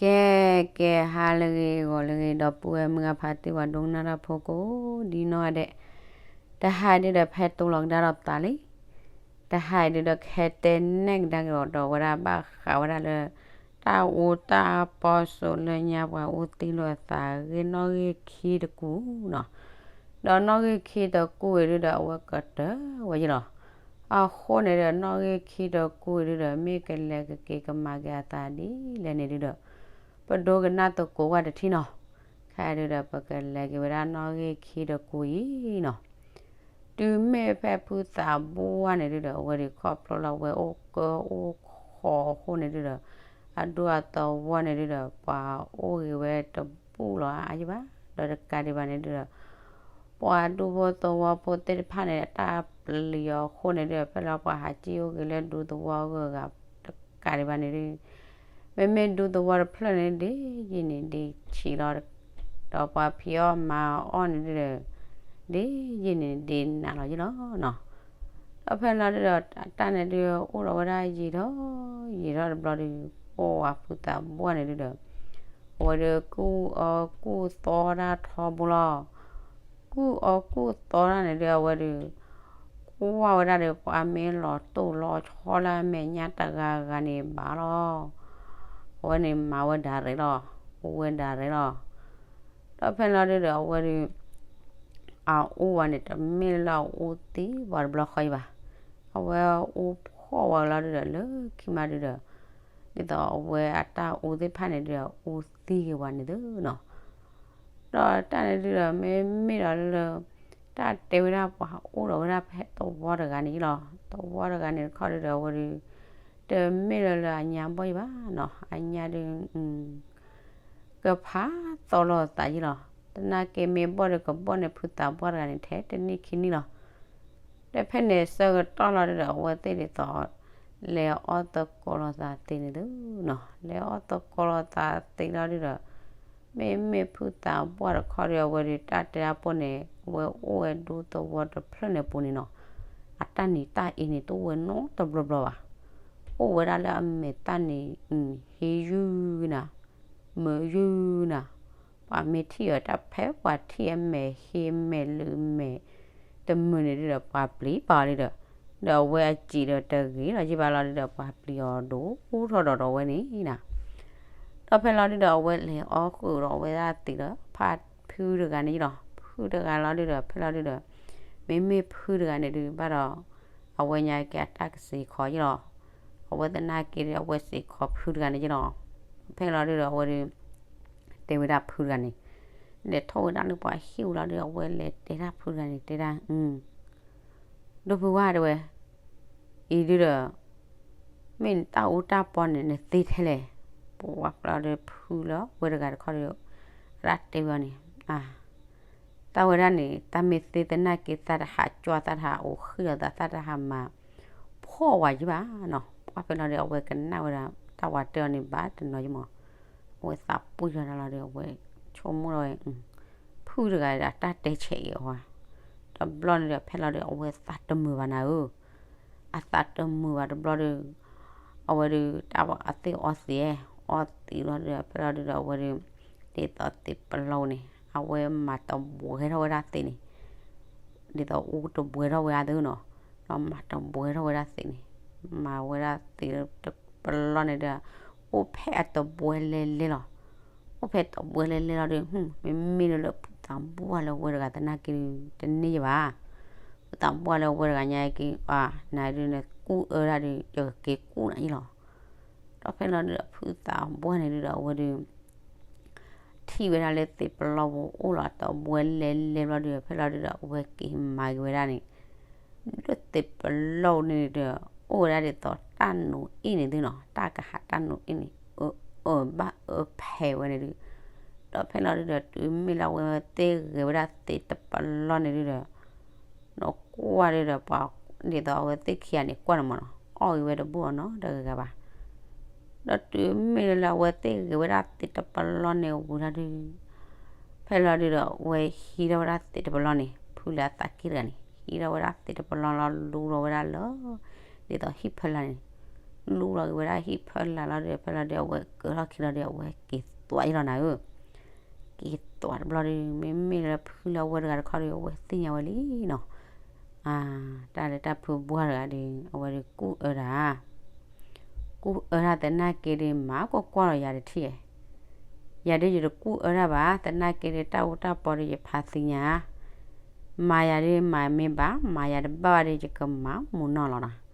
ကဲ ကဲ ဟါလၢအဂ့ၤ ဂီၤလၢအဂ့ၤ ဒီပုၢ်ဝဲၢ်မုၢ်ဂၢ်ဖါတံၢ် ပှၤဒိကနၣ်တၢ်ဖိကိးဒ်နီၢ်ဂၤဒဲး, တဟါအံၤဒုဒီး ဖဲတိလီၤကဒါဒီးသးလံ. တဟါအံၤဒုဒီး ကဟဲတဲနဲၣ်ကဒါက့ၤဒီးဝဲဒၣ် ဘၣ်ဃးဝဲဒၣ်လၢ တၢ်အူတၢ်ပီစိးလၢညါ ပှၤအူသံလိာ်အသးအဂ့ၢ် နီၣ်ဂံၢ်ခံတကူၣ်နီၤ. ဒီးနီၣ်ဂံၢ်ခံတကူၣ်အံၤဒုဒီး အဝဲကတၢၢ်ဝဲယ့ၢ်လီၤ. အဃိန့ၣ်ဒီး နီၣ်ဂံၢ်ခံတကူၣ်အံၤဒုဒီး မ့ၢ်ကလဲၤကက့ၤကမၤက့ၤအသးဒ်လဲၣ်န့ၣ်ဒုဒီး ပဒိကနၣ်သကိးဝဲတထံၣ်နီၤ. ခဲအံၤဒုဒီး ပကလဲၤက့ၤဝဲဒၣ်နီၣ်ဂံၢ်ခံတကူၣ်အံၤနီၤ. တုၤမ့ၢ်ဖဲဖုသးဘှၢ်န့ၣ်ဒုဒီး အဝဲဒုးခီဖျိလၢအဝဲအိၣ်ကၢအိၣ်ခိးအဃိန့ၣ်ဒုဒီး အဒူအသဝီန့ၣ်ဒုဒီး ပှၤအိၣ်ဂ့ၤဝဲတဘူၣ်လီၤအါယံၢ်ဘၣ်. ဒီးတကးဒံးဘၣ်န့ၣ်ဒုဒီး ပှၤဒူဖိသဝီဖိသ့ၣ်တဖၣ်န့ၣ် အတၢ်ပျံၤအီၤအဃိန့ၣ်ဒုဒီး ဖဲလီၤပှၤဟးက့ၢ်အိၣ်က့ၤလၢဒူသဝီအဂုၤအဂၤ တကးဒံးဘၣ်န့ၣ်ဒု မ့မ့ၢ်ဒူသဝီတဖျၢၣ်န့ၣ် ဒ်ယံာ်န့ၣ်ဒ်ဆံးလီၤ. ဒီးပှၤဖံးအီၣ်မၤအီၣ်န့ၣ်ဒုဒီး ဒ်ယံာ်န့ၣ်ဒ်နးလီၤယ့ၢ်လီၤနီၤ. ဒီးဖဲလီၤဒုဒီး အတၢ်န့ၣ်ဒု အိၣ်ဒီးဝဲဒၣ်ယံာ်ထီၣ် ယံာ်ထီၣ်တဘျီဒု ပှၤဖုသးဘှၢ်န့ၣ်ဒုဒီး အဝဲဒုးကူၣ်အီကူၣ်သီဒၣ်ထီဘိလီၤ. ကူၣ်အီကူၣ်သီဒၣ်န့ၣ်ဒု အဝဲဒုး ကွၢ်ဝဲဒၣ်ဒီး ပှၤမ့ၢ်လီၤတိၢ်လီၤဆီလၢအမဲာ်ညါတဂၤဂၤန့ၣ်ဘၣ်လီၤ. အဝဲန့ၣ်မၤဝဲဒၣ်ရဲၣ်လီၤ, အိၣ်ဝဲဒၣ်ရဲၣ်လီၤ. ဒီးဖဲလီၤဒုဒီး အဝဲဒုး အအူဝဲန့ၣ် တမ့ၢ်လၢအအူသံပှၤတဘျီဃီအံၤဘၣ်. အဝဲအူဖှီၣ်ဝဲလီၤဒုဒီး လၢခံမးဒုဒီး ဒ်သိးအဝဲအတၢ်အူသ့ၣ်တဖၣ်န့ၣ်ဒုဒီး အူသံက့ၤဝဲန့ၣ်သုနီၤ. ဒီးတၢ်န့ၣ်ဒုဒီး မ့မ့ၢ်ဒီးလၢ တၢ်တဲဝဲဒၣ်ပှၤအိၣ်ဒီးဝဲဒၣ်ဖဲသဝီတဂၤန့ၣ်လီၤ. သဝီတဂၤန့ၣ်တခီဒုဒီး အဝဲဒုး တမ့ၢ်လၢလၢအညါဘီၣ်အံၤဘၣ်နီၤ. အညါဒု ကဖးသီလိာ်သးယ့ၢ်လီၤ. သနာ်က့မ့ၢ်ဘီၣ်ဒီးကဘီၣ်န့ၣ် ဖုသးဘှၢ်တဂၤန့ၣ် ထဲတနံၣ်ခံနံၣ်လီၤ. ဒီးဖဲန့ၣ်ဆၢကတီၢ်လီၤဒုဒီး အဝဲသ့ၣ်ဒ်သိး လဲၤအီၣ်သကိးလိာ်သးသ့န့ၣ်သုနီၤ. လဲၤအီၣ်သကိးလိာ်သးသ့လီၤဒုဒီး မ့မ့ၢ်ဖုသးဘှၢ်တခီဒု အဝဲဒုးတၢ်တဲတၢ်ပိၢ်န့ၣ် အဝဲအိၣ်ဝဲဒူသဝီတဖျၢၣ်န့ၣ်ပူၤန့ၣ်နီၤ. အတၢ်နံၤတၢ်အ့န့ၣ် တအိၣ်ဝဲနီတဘျီဘျီဘၣ်. အိၣ်ဝဲဒၣ်လၢအမဲာ်တၢ်န့ၣ် ဟ့ယုၢ်နၤ မုာ်ယုၢ်နၤ, ပှၤမ့ၢ်ထံၣ်အီၤတၢ်ဖဲပှၤထံၣ်အမဲာ်ဟ့မဲာ်လုာ်မဲာ်တမုာ်န့ၣ်ဒုဒီး ပှၤပျံၤပာ်အီၤဒုဒီး, ဒီးအဝဲအစံာ်ဒီးတဂ့ၤလီၤယံၢ်ဘၣ်လီၤဒုဒီး ပှၤပျံၤအီၤဒိၣ်ထီၣ်ဒီးဒီးဝဲန့ၣ်နၤ. ဒီးဖဲလီၤဒုဒီး အဝဲလဲၤအီၣ်ဃုာ်ဒီးအဝဲဒၣ်သ့ၣ်လၢဖးဖုတဂၤန့ၣ်လီၤ. ဖုတဂၤလီၤဒုဒီး ဖဲလီၤဒုဒီး မ့မ့ၢ်ဖုတဂၤန့ၣ်ဒု ဘၣ်ဒီး အဝဲညါက့ၤအတၢ်ကစ့ၢ်ခီယ့ၢ်လီၤ. အဝဲသနာ်က့ဒီး အဝဲစ့ၢ်ခီဖုတဂၤန့ၣ်ယ့ၢ်လီၤ. ဖဲလီၤဒုဒီး အဝဲဒု တဲဝဲဒၣ်ဖုတဂၤန့ၣ်, လဲၤထီၣ်ဝဲဒၣ်လၢပှၤဟံၣ်အူလီၤဒု အဝဲလဲၤတဲဒၣ်ဖုတဂၤန့ၣ် တဲဒၣ် ဒိၣ်ဖုဝါတဲဝဲ, အံၤဒုဒီး မ့ၢ်နတၢ်အူတၢ်ပီန့ၣ် နသ့ထဲလဲၣ်. ပှၤဖဲလီၤဒု ဖုလၢဝဲတဂၤတခီဒီး အတၢ်တဲဝဲအီၤန့ၣ် တၢ်ဝဲဒၣ်န့ၣ် တၢ်မ့ၢ်သ့သနာ်က့ သးတဟးကွၢ် သးတဟးအိၣ်ဃံအီၤသး သးတဟးမၤဖှီၣ်ဝဲယံၢ်ဘၣ်နီၤ. ပှၤဖဲလီၤဒု အဝဲကနၣ်ဝဲဒၣ် တၢ်ဝဲတဲအီၤန့ၣ် ဘၣ်တနီၤယံၢ်မး, အဝဲသးပှံၢ်ထီၣ်တၢ်လီၤဒု အဝဲဆိကမိၣ်လီၤဝဲ ဖုတဂၤဒီး တၢ်တဲဆဲးအံၤအီၤ, တဘျီန့ၣ်ဒီး ဖဲလီၤဒု အဝဲသးတမုာ်ဘၣ်နၤဧၢ, အသးတမုာ်ဘၣ်တဘျီဒု အဝဲဒု တၢ်အသ့ၣ်အီသံး, အီသံးလီၤဒု ဖဲလီၤဒုဒီး အဝဲဒု ဒ်သိးသ့ၣ်ပလီၢ်န့ၣ် အဝဲမၤတဘှဲထီၣ်ဝဲဒၣ်သ့ၣ်န့ၣ်, ဒ်သိးအူတဘှဲထီၣ်ဝဲဒၣ်သုနီၤ, ဒီးမၤတဘှဲထီၣ်ဝဲဒၣ်သ့ၣ်န့ၣ်, မၤဝဲဒၣ်သ့ၣ်တပလီၢ်န့ၣ်ဒီး အိၣ်ဖဲအတဘှဲလဲၤလဲၤလီၤ. အိၣ်ဖဲတဘှဲလဲၤလဲၤလီၤဒု မ့မ့ၢ်လၢဖုသးဘှၢ်လၢဝဲတဂၤသနာ်က့ဒု တန့ၢ်ယံၢ်ဘၣ်. ဖုသးဘှၢ်လၢဝဲတဂၤညါက့ၤ နဒုနကူၣ်အၢဒၣ်ဒု ယကက့ၤကူၣ်နၤယံၢ်လီၤ. ဒီးဖဲလီၤဒုဒီး ဖုသးဘှၢ်န့ၣ်ဒုဒီး အဝဲဒု ထံၣ်ဝဲဒၣ်လၢသ့ၣ်ပလီၢ်ပူၤအိၣ်လီၤ တဘှဲလဲၤလဲၤဘျီဒု ဖဲလီၤဒုဒီး အဝဲက့ၤမၤက့ၤဝဲဒၣ်န့ၣ် လၢသ့ၣ်ပလီၢ်န့ၣ်ဒီး အိၣ်ဝဲဒၣ်ဒ်သိးတၢ်နူၤအ့ၣ်န့ၣ်သုနီၤ, တၢ်ကဟးတၢ်နူၤအ့ၣ်န့ၣ် အၢအၢဘၣ်အၢဖဲဝဲန့ၣ်ဒု, ဒီးဖဲလီၤဒုဒီး တုၤမ့ၢ်လၢအဝဲသ့ၣ်ဂဲၤဝဲဒၣ်သ့ၣ်တပလီၢ်န့ၣ်ဒုဒီး ဒီးကွၢ်ဒုဒီး ပှၤဒ်သိးအဝဲသ့ၣ်ခံဂၤန့ၣ် ကွၢ်န့ၣ်မးနီၤ အီၣ်ဂ့ၤဝဲတဘူၣ်အီၤနီတဂၤဂၤဘၣ်. ဒီးတုၤမ့ၢ်လၢအဝဲသ့ၣ်ဂဲၤဝဲဒၣ်သ့ၣ်တပလီၢ်န့ၣ်ဝံၤလီၤဒု ဖဲလီၤဒုဒီး အဝဲဟံးထီၣ်ဝဲဒၣ်သ့ၣ်တပလီၢ်န့ၣ် ဖုလၢအသးက့ၢ်တဂၤန့ၣ် ဟံးထီၣ်ဝဲဒၣ်သ့ၣ်တပလီၢ်လီၤ လူလီၤဝဲဒၣ်လၢ ဒ်သိးဟံၣ်ဖီလာ်န့ၣ်, လူလီၤက့ၤဝဲဒၣ်ဟံၣ်ဖၢလာ်လီၤဒီး ဖဲလီၤဒီး အဝဲကၢထီၣ်ခံလီၤဒီး အဝဲက့ၤသွးယလီၤနၤဧၢ. က့ၤသွးတဘျီဒီး မ့မ့ၢ်လၢဖုလၢအဝဲတဂၤတခီဒီး အဝဲသ့ၣ်ညါဝဲလံနီၤ. တၢ်လၢတၢ်ဖုဘှၢ်တဂၤဒီး အဝဲဒီးကူၣ်အၢတၢ် ကူၣ်အၢတၢ်သနာ်က့ဒီး မၤကွၢ်ကွၢ်လီၤယၤတထံၣ်ဧါ, ယၤဒုးယတကူၣ်အၢတၢ်ဘၣ်, သနာ်က့ဒီးတၢ်အူတၢ်ပီဒီးယဖးသံညါ, မၤယၤဒုးမၤမ့ၢ်ဘၣ်, မၤယၤတဘၣ်ဘၣ်ဒီးယကမၤမူးနီၢ်လီၤနီၤ.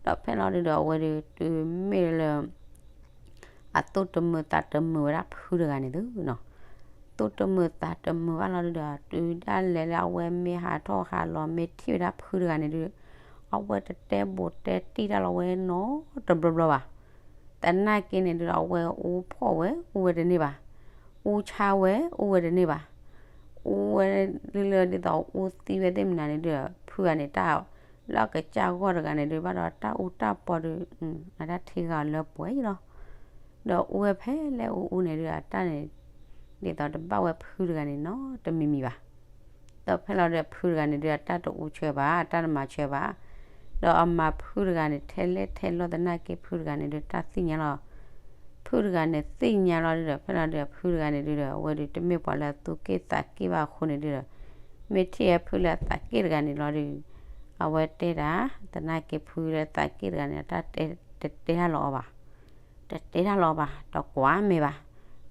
ဒီးဖဲလီၤဒုးဒီးအဝဲဒုးတုၤမ့ၢ်လၢ အသူၣ်တမုာ်သးတမုာ်ဝဲဒၣ်ဖုတဂၤန့ၣ်သုနီၤ. သူၣ်တမုာ်သးတမုာ်ဘၣ်လီၤဒုးဒီး တုၤဒၣ်လဲာ်လၢအဝဲမ့ၢ်ဟးထီၣ်ဟးလီၤမ့ၢ်ထံၣ်ဝဲဒၣ်ဖုတဂၤန့ၣ်ဒုး အဝဲတတဲဘူးတဲတံၢ်တၢ်လီၤဝဲနီတဘျီဘျီဘၣ်. သနာ်က့န့ၣ်ဒုးဒီး အဝဲအူဖှီၣ်ဝဲအူဝဲတန့ၢ်ဘၣ်, အူဆါဝဲအူဝဲတန့ၢ်ဘၣ်, အူဝဲလၢလၢဒ်သိးအူသံဝဲသ့ၣ်မနုၤန့ၣ်ဒုးဒီး ဖုဂၤန့ၣ်တၢ် လၢအကစၢ်ဂီၢ်တဂၤန့ၣ်ဒုး ဘၣ်ဒီးတၢ်အူတၢ်ပီဒီး အတၢ်ထံဂၤအီၤလၢပှဲၤလီၤ. ဒီးအူဝဲဖဲလဲၣ်အူအူန့ၣ်ဒုး အတၢ်န့ၣ် ဒ်သိးတဘၣ်ဝဲဖုတဂၤန့ၣ်နီတမံၤမံၤဘၣ်. ဒီးဖဲလီၤဒုးဖုတဂၤန့ၣ်ဒုး အတၢ်တအူဆၢဘၣ်, အတၢ်တမၤဆၢဘၣ်. ဒီးအမၤဖုတဂၤန့ၣ် ထဲလဲၣ်ထဲလီၤသနာ်က့ ဖုတဂၤန့ၣ်ဒုး တၢ်သ့ၣ်ညါလီၤ. ဖုတဂၤန့ၣ်သ့ၣ်ညါလီၤဒုးဒီး ဖဲလီၤဒုးဖုတဂၤန့ၣ်ဒုးဒီး အဝဲဒုးတမ့ၢ်ပှၤလၢအသူၣ်က့ၣ်သးက့ၣ်ဘၣ်အဃိန့ၣ်ဒုးဒီး မ့ၢ်ထံၣ်ဝဲဖုလၢအသးက့ၣ်တဂၤန့ၣ်လီၤဒုး အဝဲတဲတၢ် သနာ်က့ဖုလၢအသးက့ၣ်တဂၤန့ၣ် အတၢ်တဲ တတဲတၢ်လီၤအီၤဘၣ်, တတဲတၢ်လီၤအီၤဘၣ်, တကွၢ်မဲာ်ဘၣ်.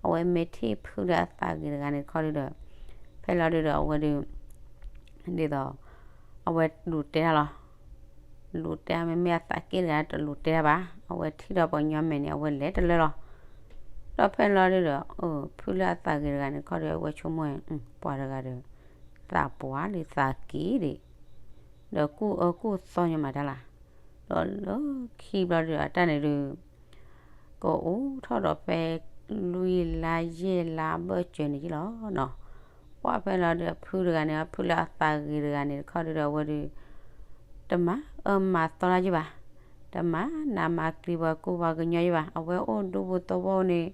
အဝဲမ့ၢ်ထံၣ်ဖုလၢအသးဂ့ၤတဂၤန့ၣ်တခီဒုးဒီး ဖဲလီၤဒုးဒီးအဝဲဒုး ဒ်သိး အဝဲလူၤတဲတၢ်လီၤ. လူၤတဲမ့မ့ၢ်အသးက့ၣ်တဂၤတလူၤတဲတၢ်ဘၣ်, အဝဲထံၣ်ဒီးပှၤကညီမဲာ်န့ၣ် အဝဲလဲၤတလၢလီၤ. ဒီးဖဲလီၤဒုးဒီး ဖုလၢအသးဂ့ၤတဂၤန့ၣ်တခီဒီး အဝဲဆိကမိၣ် ပှၤတဂၤဒီး သးပှၢ်ဒံးသးက့ၣ်ဒံး ဒီးကူၣ်အၢကူၣ်သီညီမးတၢ်လၢ်. ဒီးလၢခံဘျီဒုးအတၢ်န့ၣ်ဒုး ကအိၣ်ထီၣ်ဒီးဖဲလွံၢ်လါယဲၢ်လါဘၢၣ်စၢၤန့ၣ်လီၤနီၤ. ပှၢ်ဖဲလီၤဒုးအဖုတဂၤန့ၣ် အဖုလၢအသးဂ့ၤတဂၤန့ၣ်တခီဒုးဒီးအဝဲဒုး တမၤအၢမၤသီတၢ်ယ့ၢ်ဘၣ်, တမၤနးမၤကျံၤပှၤကူပှၤကညီယ့ၢ်ဘၣ်. အဝဲအိၣ်ဒူပူၤသဝီန့ၣ်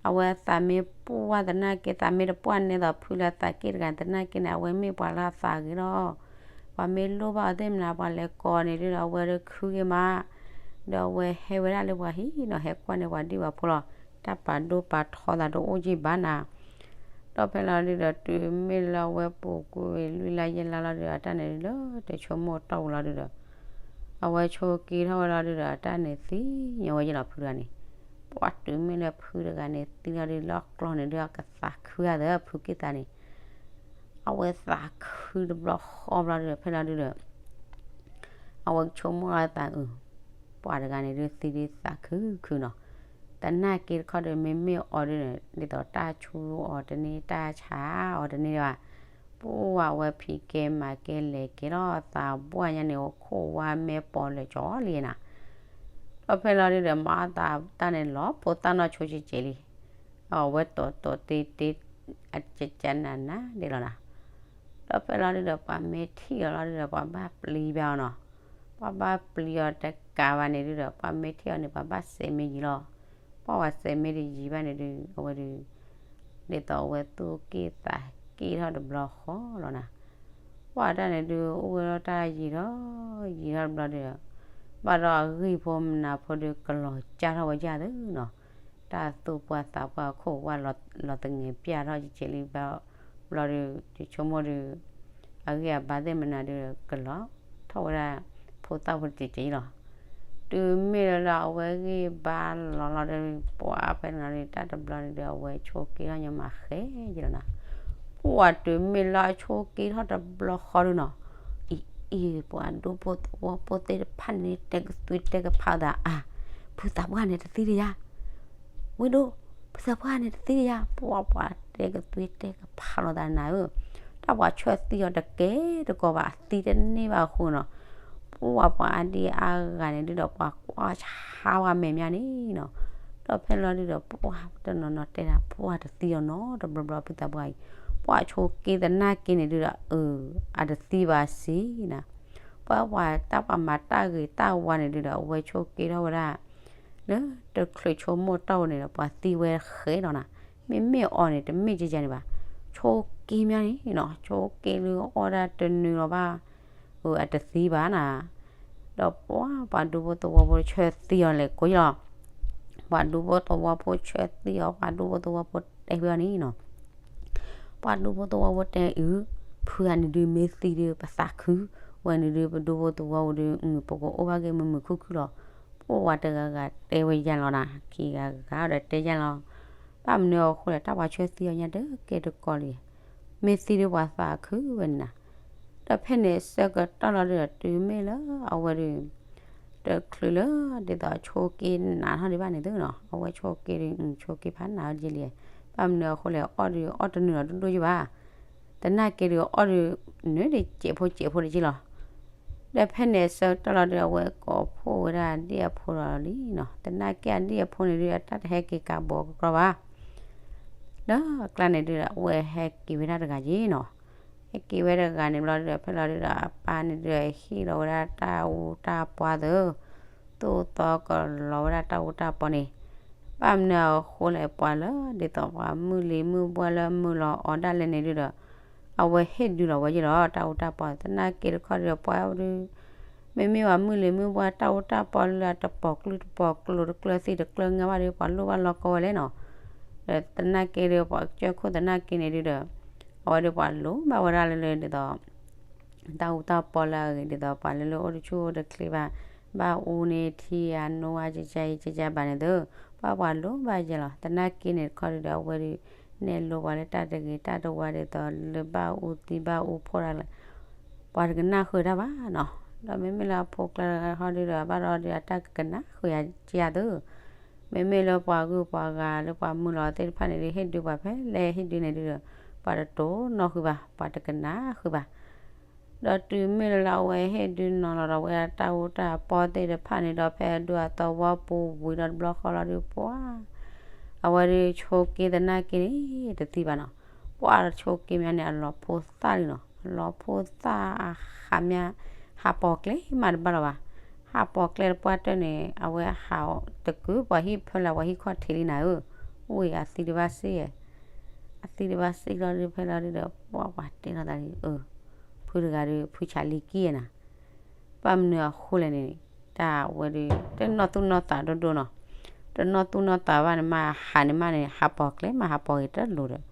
အဝဲအသးမ့ၢ်ပှၢ်သနာ်က့ သးမ့ၢ်တပှၢ်န့ၣ်သိးဖုလၢအသးက့ၣ်တဂၤသနာ်က့န့ၣ် အဝဲမ့ၢ်ပှၤလၢအသးဂ့ၤလီၤ. ပှၤမ့ၢ်လိၣ်ဘၣ်အီၤသ့ၣ်မနၤ ပှၤလဲၤကိးန့ၣ်ဒုးဒီး အဝဲဒုးခုက့ၤမး, ဒီးအဝဲဟဲဝဲဒၣ်လၢပှၤဟံၣ်နီၤ ဟဲကွၢ်န့ၢ်ပှၤဒံၣ်ပှၤဖိလီၤ. တၢ်ပာ်ဒိၣ်ပာ်ထီသးတအိၣ်က့ၢ်ဘၣ်နၤ. ဒီးဖဲလီၤဒုးဒီးတုၤမ့ၢ်လၢအဝဲပူၤကွံာ်ဝဲ လွံၢ်လါယဲၢ်လါလီၤဒုးဒီး အတၢ်န့ၣ်လၢတဆိကမိၣ်တီၢ်ပူၤလီၤဒုးဒီး အဝဲဆိက့ထီၣ်ဝဲလီၤဒုးဒီး အတၢ်န့ၣ်သံညီဝဲယ့ၢ်လီၤဖုတဂၤန့ၣ်. ပှၢ်တုၤမ့ၢ်လၢဖုတဂၤန့ၣ် သံလီၤဒုးလၢအကျီၢ်န့ၣ်ဒုး အကသးခုဂၤသၢဖုက့ၣ်သးန့ၣ် အဝဲသးခုတဘျီဃီဘျီဒုးဒီး ဖဲလီၤဒုးဒီး အဝဲကဆိကမိၣ်လီၤသးအုး ပှၤတဂၤန့ၣ်ဒုးသံဒုးသးခုခုနီၤ. သနာ်က့တခီဒုး မ့မ့ၢ်အီၤဒုး ဒ်သိးတၢ်ဆူအီၤတန့ၢ် တၢ်ဆါအီၤတန့ၢ်ဘၣ်. ပှၢ်ဝဲဖံးကဲမၤကဲလဲၤကဲလီၤသးဘှၢ်ညါန့ၣ် အိၣ်ခိၣ်ဝါမဲာ်ပိာ်လၢာ်ကၠီလံနၤ. ဒီးဖဲလီၤဒုးဒီး မၤအသးတၢ်န့ၣ်လီၤဖိသၣ်နီၢ်ဆိကဲးကဲးလံ. အဝဲတီၤတီၤတ့တ့ အကကနးနးဒဲးလီၤနၤ. ဒီးဖဲလီၤဒုးဒီး ပှၤမ့ၢ်ထံၣ်အီၤလီၤဒုးဒီး ပှၤဘၣ်ပျံၤဘၣ်အီၤနီၤ. ပှၤဘၣ်ပျံၤအီၤတကးဘၣ်န့ၣ်ဒုးဒီး ပှၤမ့ၢ်ထံၣ်အီၤန့ၣ် ပှၤဘၣ်စဲးမ့ၢ်ယံၤလီၤ. ပှၢ်ဝဲစဲးမ့ၢ်တယံၤဘၣ်န့ၣ်ဒုး အဝဲဒုး ဒ်သိးအဝဲသူၣ်က့ၣ်သးက့ၣ်ထီၣ်တဘျီဃီလီၤနၤ. ပှၢ်တၢ်န့ၣ်ဒုး အိၣ်ဝဲဒီးတၢ်ယံာ်ထီၣ်ယံာ်ထီၣ်တဘျီဒီး ဘၣ်ဒီးအဂံၢ်ဖိမနၤဖိဒုးကလီၤကၢ်ထီၣ်ဝဲယၢ်သုနီၤ. တၢ်သူပှၢ်သးပှၢ်အခိၣ်ဝါလီၤသငဲးပျၢ်ထီၣ်ကကဲးလံဘျီ ဘျီဒုး ယဆိကမိၣ်ဒုး အဂံၢ်အဘါသ့ၣ်မနၤဒုးကလီၤထီၣ်ဝဲဒၣ် ဖိသၣ်ဖိတကဲးကဲးလီၤ. တုၤမ့ၢ်လၢလၢအဝဲဂံၢ်ဘါလီၤလီၤဒီး ပှၢ်ဖဲန့ၣ်လီၤဒုး တၢ်တဘျီန့ၣ်ဒုး အဝဲဆိက့ထီၣ်ညီမးဃဲယလီၤနၤ. ပှၢ်တုၤမ့ၢ်လၢအဆိက့ထီၣ်တဘျီဃီဒုးနီၤ အံၤအံၤ ပှၤဒူဖိသဝီဖိသ့ၣ်တဖၣ်န့ၣ် တဲကသွံတဲကဖးသးအါ, ဖုသးပှၢ်န့ၣ်တသံတယါ, ဝ့ၢ်ဒိၣ်, ဖုသးပှၢ်န့ၣ်တသံတယါ, ပှၢ်ပှၤတဲကသွံတဲကဖးလိာ်သးနၤဧၢ, တၢ်ပှၤဆှၢသံအီၤတကဲတကိးဘၣ် အသံတန့ၢ်ဘၣ်အဃိနီၤ, ပှၢ်ပှၤအါဒံအါဂၤန့ၣ်ဒုးဒီး ပှၤကွၢ်ဆါဝဲမဲာ်မးန့ၣ်နီၤ, ဒီးဖဲလီၤဒုးဒီး ပှၢ်တနီၤနီၤတဲဒၣ် ပှၢ်တသံအီၤနီတဘျီဘျီ ဖုသးပှၢ်အံၤ, ပှၢ်ဆိက့သနာ်က့န့ၣ်ဒုးဒီး အၢ အတသံဘၣ်စ့ၢ်နၤ, ပှၢ်ပှၤတၢ်ပှၤမၤတၢ်ဂ့ၤတၢ်ဝါန့ၣ်ဒုးဒီး အဝဲဆိက့ထီၣ်ဝဲဒၣ် လၢတချုးဆိကမိၣ်တီၢ်န့ၣ်ဒီး ပှၤသံဝဲဃဲလီၤနၤ, မ့မ့ၢ်အီၤန့ၣ် တမ့ၢ်ကယၤန့ၣ်ဘၣ်, ဆိက့မးန့ၣ်နီၤ ဆိက့လၢအီၣ်ဒၣ်တနုာ်လီၤဘၣ်, အၢ အတသံဘၣ်နၤ, ဒီးပှၤ ပှၤဒူဖိသဝီဖိဆၢသံအီၤလဲၤကိးယလီၤ. ပှၤဒူဖိသဝီဖိဆၢသံအီၤ ပှၤဒူဖိသဝီဖိတဲဖဲအီၤန့ၣ်နီၤ. ပှၤဒူဖိသဝီဖိတဲအုး, ဖုဂၤန့ၣ်ဒုးမ့ၢ်သံဒုး ပသးခုဝဲန့ၣ်ဒုး ပဒူဖိသဝီဖိဒုး ပကအိၣ်ဘၣ်က့ၤမုာ်မုာ်ခုၣ်ခုၣ်လီၤ. ပှၤတဂၤဂၤတဲဝဲယလီၤနၤ, ခံဂၤဂၤဒီးတဲယလီၤ. ဘၣ်မနုၤအဃိလဲၣ် တၢ်ပှၤဆၢသံအီၤညါတကဲတကီလံ. မ့ၢ်သံဒုးပှၤသးခုဝဲန့ၣ်နၤ. ဒီးဖဲန့ၣ်ဆၢကတီၢ်လီၤဒုးဒီး တုၤမ့ၢ်လၢအဝဲဒုး တချုးလၢဒ်သိးဆိးက့နးထီၣ်ဒံးဘၣ်န့ၣ်သုနီၤ, အဝဲဆိးက့ဒုး ဆိးက့ဖးနးထီၣ်က့လံ. ဘၣ်မနုၤအဃိလဲၣ် အီၣ်ဒုးအီၣ်တနုာ်လီၤဒိၣ်ဒိၣ်ယဘၣ်. သနာ်က့ဒုးအီၣ်ဒုး နုာ်ဒံးစဲးဖိစဲးဖိတက့လီၤ. ဒီးဖဲန့ၣ်အဆၢကတီၢ်လီၤဒုး အဝဲကိးဖှိၣ်ဝဲဒၣ်အဒံၣ်အဖိဒီးလံနီၤ. သနာ်က့အဒံၣ်အဖိန့ၣ်ဒုး အတၢ်တဟဲက့ၤကးဘီကကြီဘၣ်. ဒီးအကျါန့ၣ်ဒုးဒီး အဝဲဟဲက့ၤဝဲဒၣ်တဂၤက့နီၤ. ဟဲက့ၤဝဲတဂၤန့ၣ်ဘျီဒုးဒီး ဖဲလီၤဒုးဒီး အပၢ်န့ၣ်ဒုးဒီး ဟ့ၣ်လီၤဝဲဒၣ်တၢ်အူတၢ်ပှီသ့ၣ်, သိၣ်သီကလီၤဝဲဒၣ်တၢ်အူတၢ်ပှီန့ၣ်. ဘၣ်မနုၤအဃိလဲၣ် ပှၤလၢဒ်သိးပှၤမုၢ်လံၤမုၢ်ပှၢ်လၢမုာ်လီၤအီၤဒၣ်လဲာ်န့ၣ်ဒုးဒီး အဝဲဟ့ၣ်ဒုးလီၤဝဲက့လီၤ တၢ်အူတၢ်ပှီ. သနာ်က့တခီဒုးဒီး ပှၤဒုး မ့မ့ၢ်ပှၤမုၢ်လံၤမုၢ်ပှၢ်တၢ်အူတၢ်ပှီလၢအတပိာ်ကျူတပိာ်ကျိၤ တကျၢၤသံတကျၢၤငါဘၣ်ဒီး ပှၤလိၣ်ဘၣ်လီၤကီဝဲလဲၣ်နီၤ. ဒီးသနာ်က့ဒီး ပှၤကစၢၢ်ခိၣ်သနာ်က့န့ၣ်ဒုးဒီး အဝဲဒီးပှၤလိၣ်ဘၣ်ဝဲဒၣ်လၢလၢဒ်သိး တၢ်အူတၢ်ပှီလၢအဂ့ၤ ဒ်သိးပှၤလၢလၢအိၣ်တဆူၣ်အိၣ်တချ့ဘၣ်, ဘၣ်အူန့ၣ်ထံဧါနိဧါ ကကါအံၤကကါဘၣ်န့ၣ်သု, ပှၤပှၤလိၣ်ဘၣ်ယဲလီၤ. သနာ်က့န့ၣ်တခီဒုးဒီး အဝဲဒုး နဲၣ်လိပှၤလၢတၢ်တဂ့ၤတၢ်တဝါဒ်သိး လၢဘၣ်အူသံဘၣ်အူဖှိၣ်ဒၣ်လဲာ် ပှၤတကနၣ်ဃုာ်တၢ်ဘၣ်နီၤ. ဒီးမ့မ့ၢ်လၢအဖိကျါတဂၤတခီဒုးဒီး ဘၣ်ဒီးဒုးအတၢ်ကကနၣ်ဃုာ်ယၤက့ယၤသု မ့မ့ၢ်လၢပှၤဂုၤပှၤဂၤလၢပှၤမုာ်လီၤသ့ၣ်တဖၣ်န့ၣ်ဒုး ဟ့ၣ်ဒုးပှၤဖဲလဲၣ်ဟ့ၣ်ဒုးန့ၣ်ဒုးဒီး ပှၤတတိၢ်နီၣ်ဃုာ်ဘၣ်, ပှၤတကနၣ်ဃုာ်ဘၣ်. ဒီးတုၤမ့ၢ်လၢလၢအဝဲဟ့ၣ်ဒုးနီၤလီၤဒီးအဝဲတၢ်အူတၢ်ပှီသ့ၣ်တဖၣ်န့ၣ်ဒီး ဖဲဒုးအသဝီပူၤဝံၤဒီးတဘျီဃီလီၤဒုးပှၤ အဝဲဒုးဆိးက့သနာ်က့န့ၣ် တသံဘၣ်နီၤ. ပှၤတဆိးက့မးန့ၣ် အလီၤဖိသၣ်လံနီၤ, အလီၤဖိသၣ်အဟးမး, ဟးပိာ်ကျဲမးတဘၣ်လီၤဘၣ်. ဟးပိာ်ကျဲတပှၢ်တၢၢ်န့ၣ် အဝဲဟးတကုၤပှၤဟံၣ်ဖၢလၢ ပှၤဟံၣ်ခီၣ်ထံးလံနၤဧၢ, အိၣ်အံၤအသံတဘၣ်စ့ၢ်, အသံတဘၣ်စ့ၢ်လီၤဒုး ဖဲလီၤဒုးဒီး ပှၤပှၤတဲလီၤသးလံ အၢ ဖုတဂၤဒီး ဖုဆးလံကံဧါနၤ, ဘၣ်မနုၤအဃိလဲၣ်န့ၣ် တၢ်ဝဲဒုး တနီၣ်သူၣ်နီၣ်သးဒိၣ်ဒိၣ်နီၤ, တနီၣ်သူၣ်နီၣ်သးဘၣ်န့ၣ်မး ဟးန့ၣ်မးန့ၣ် ဟးပိာ်ကျဲမး ဟးပိာ်ဂ့ၤတလိၤဒီး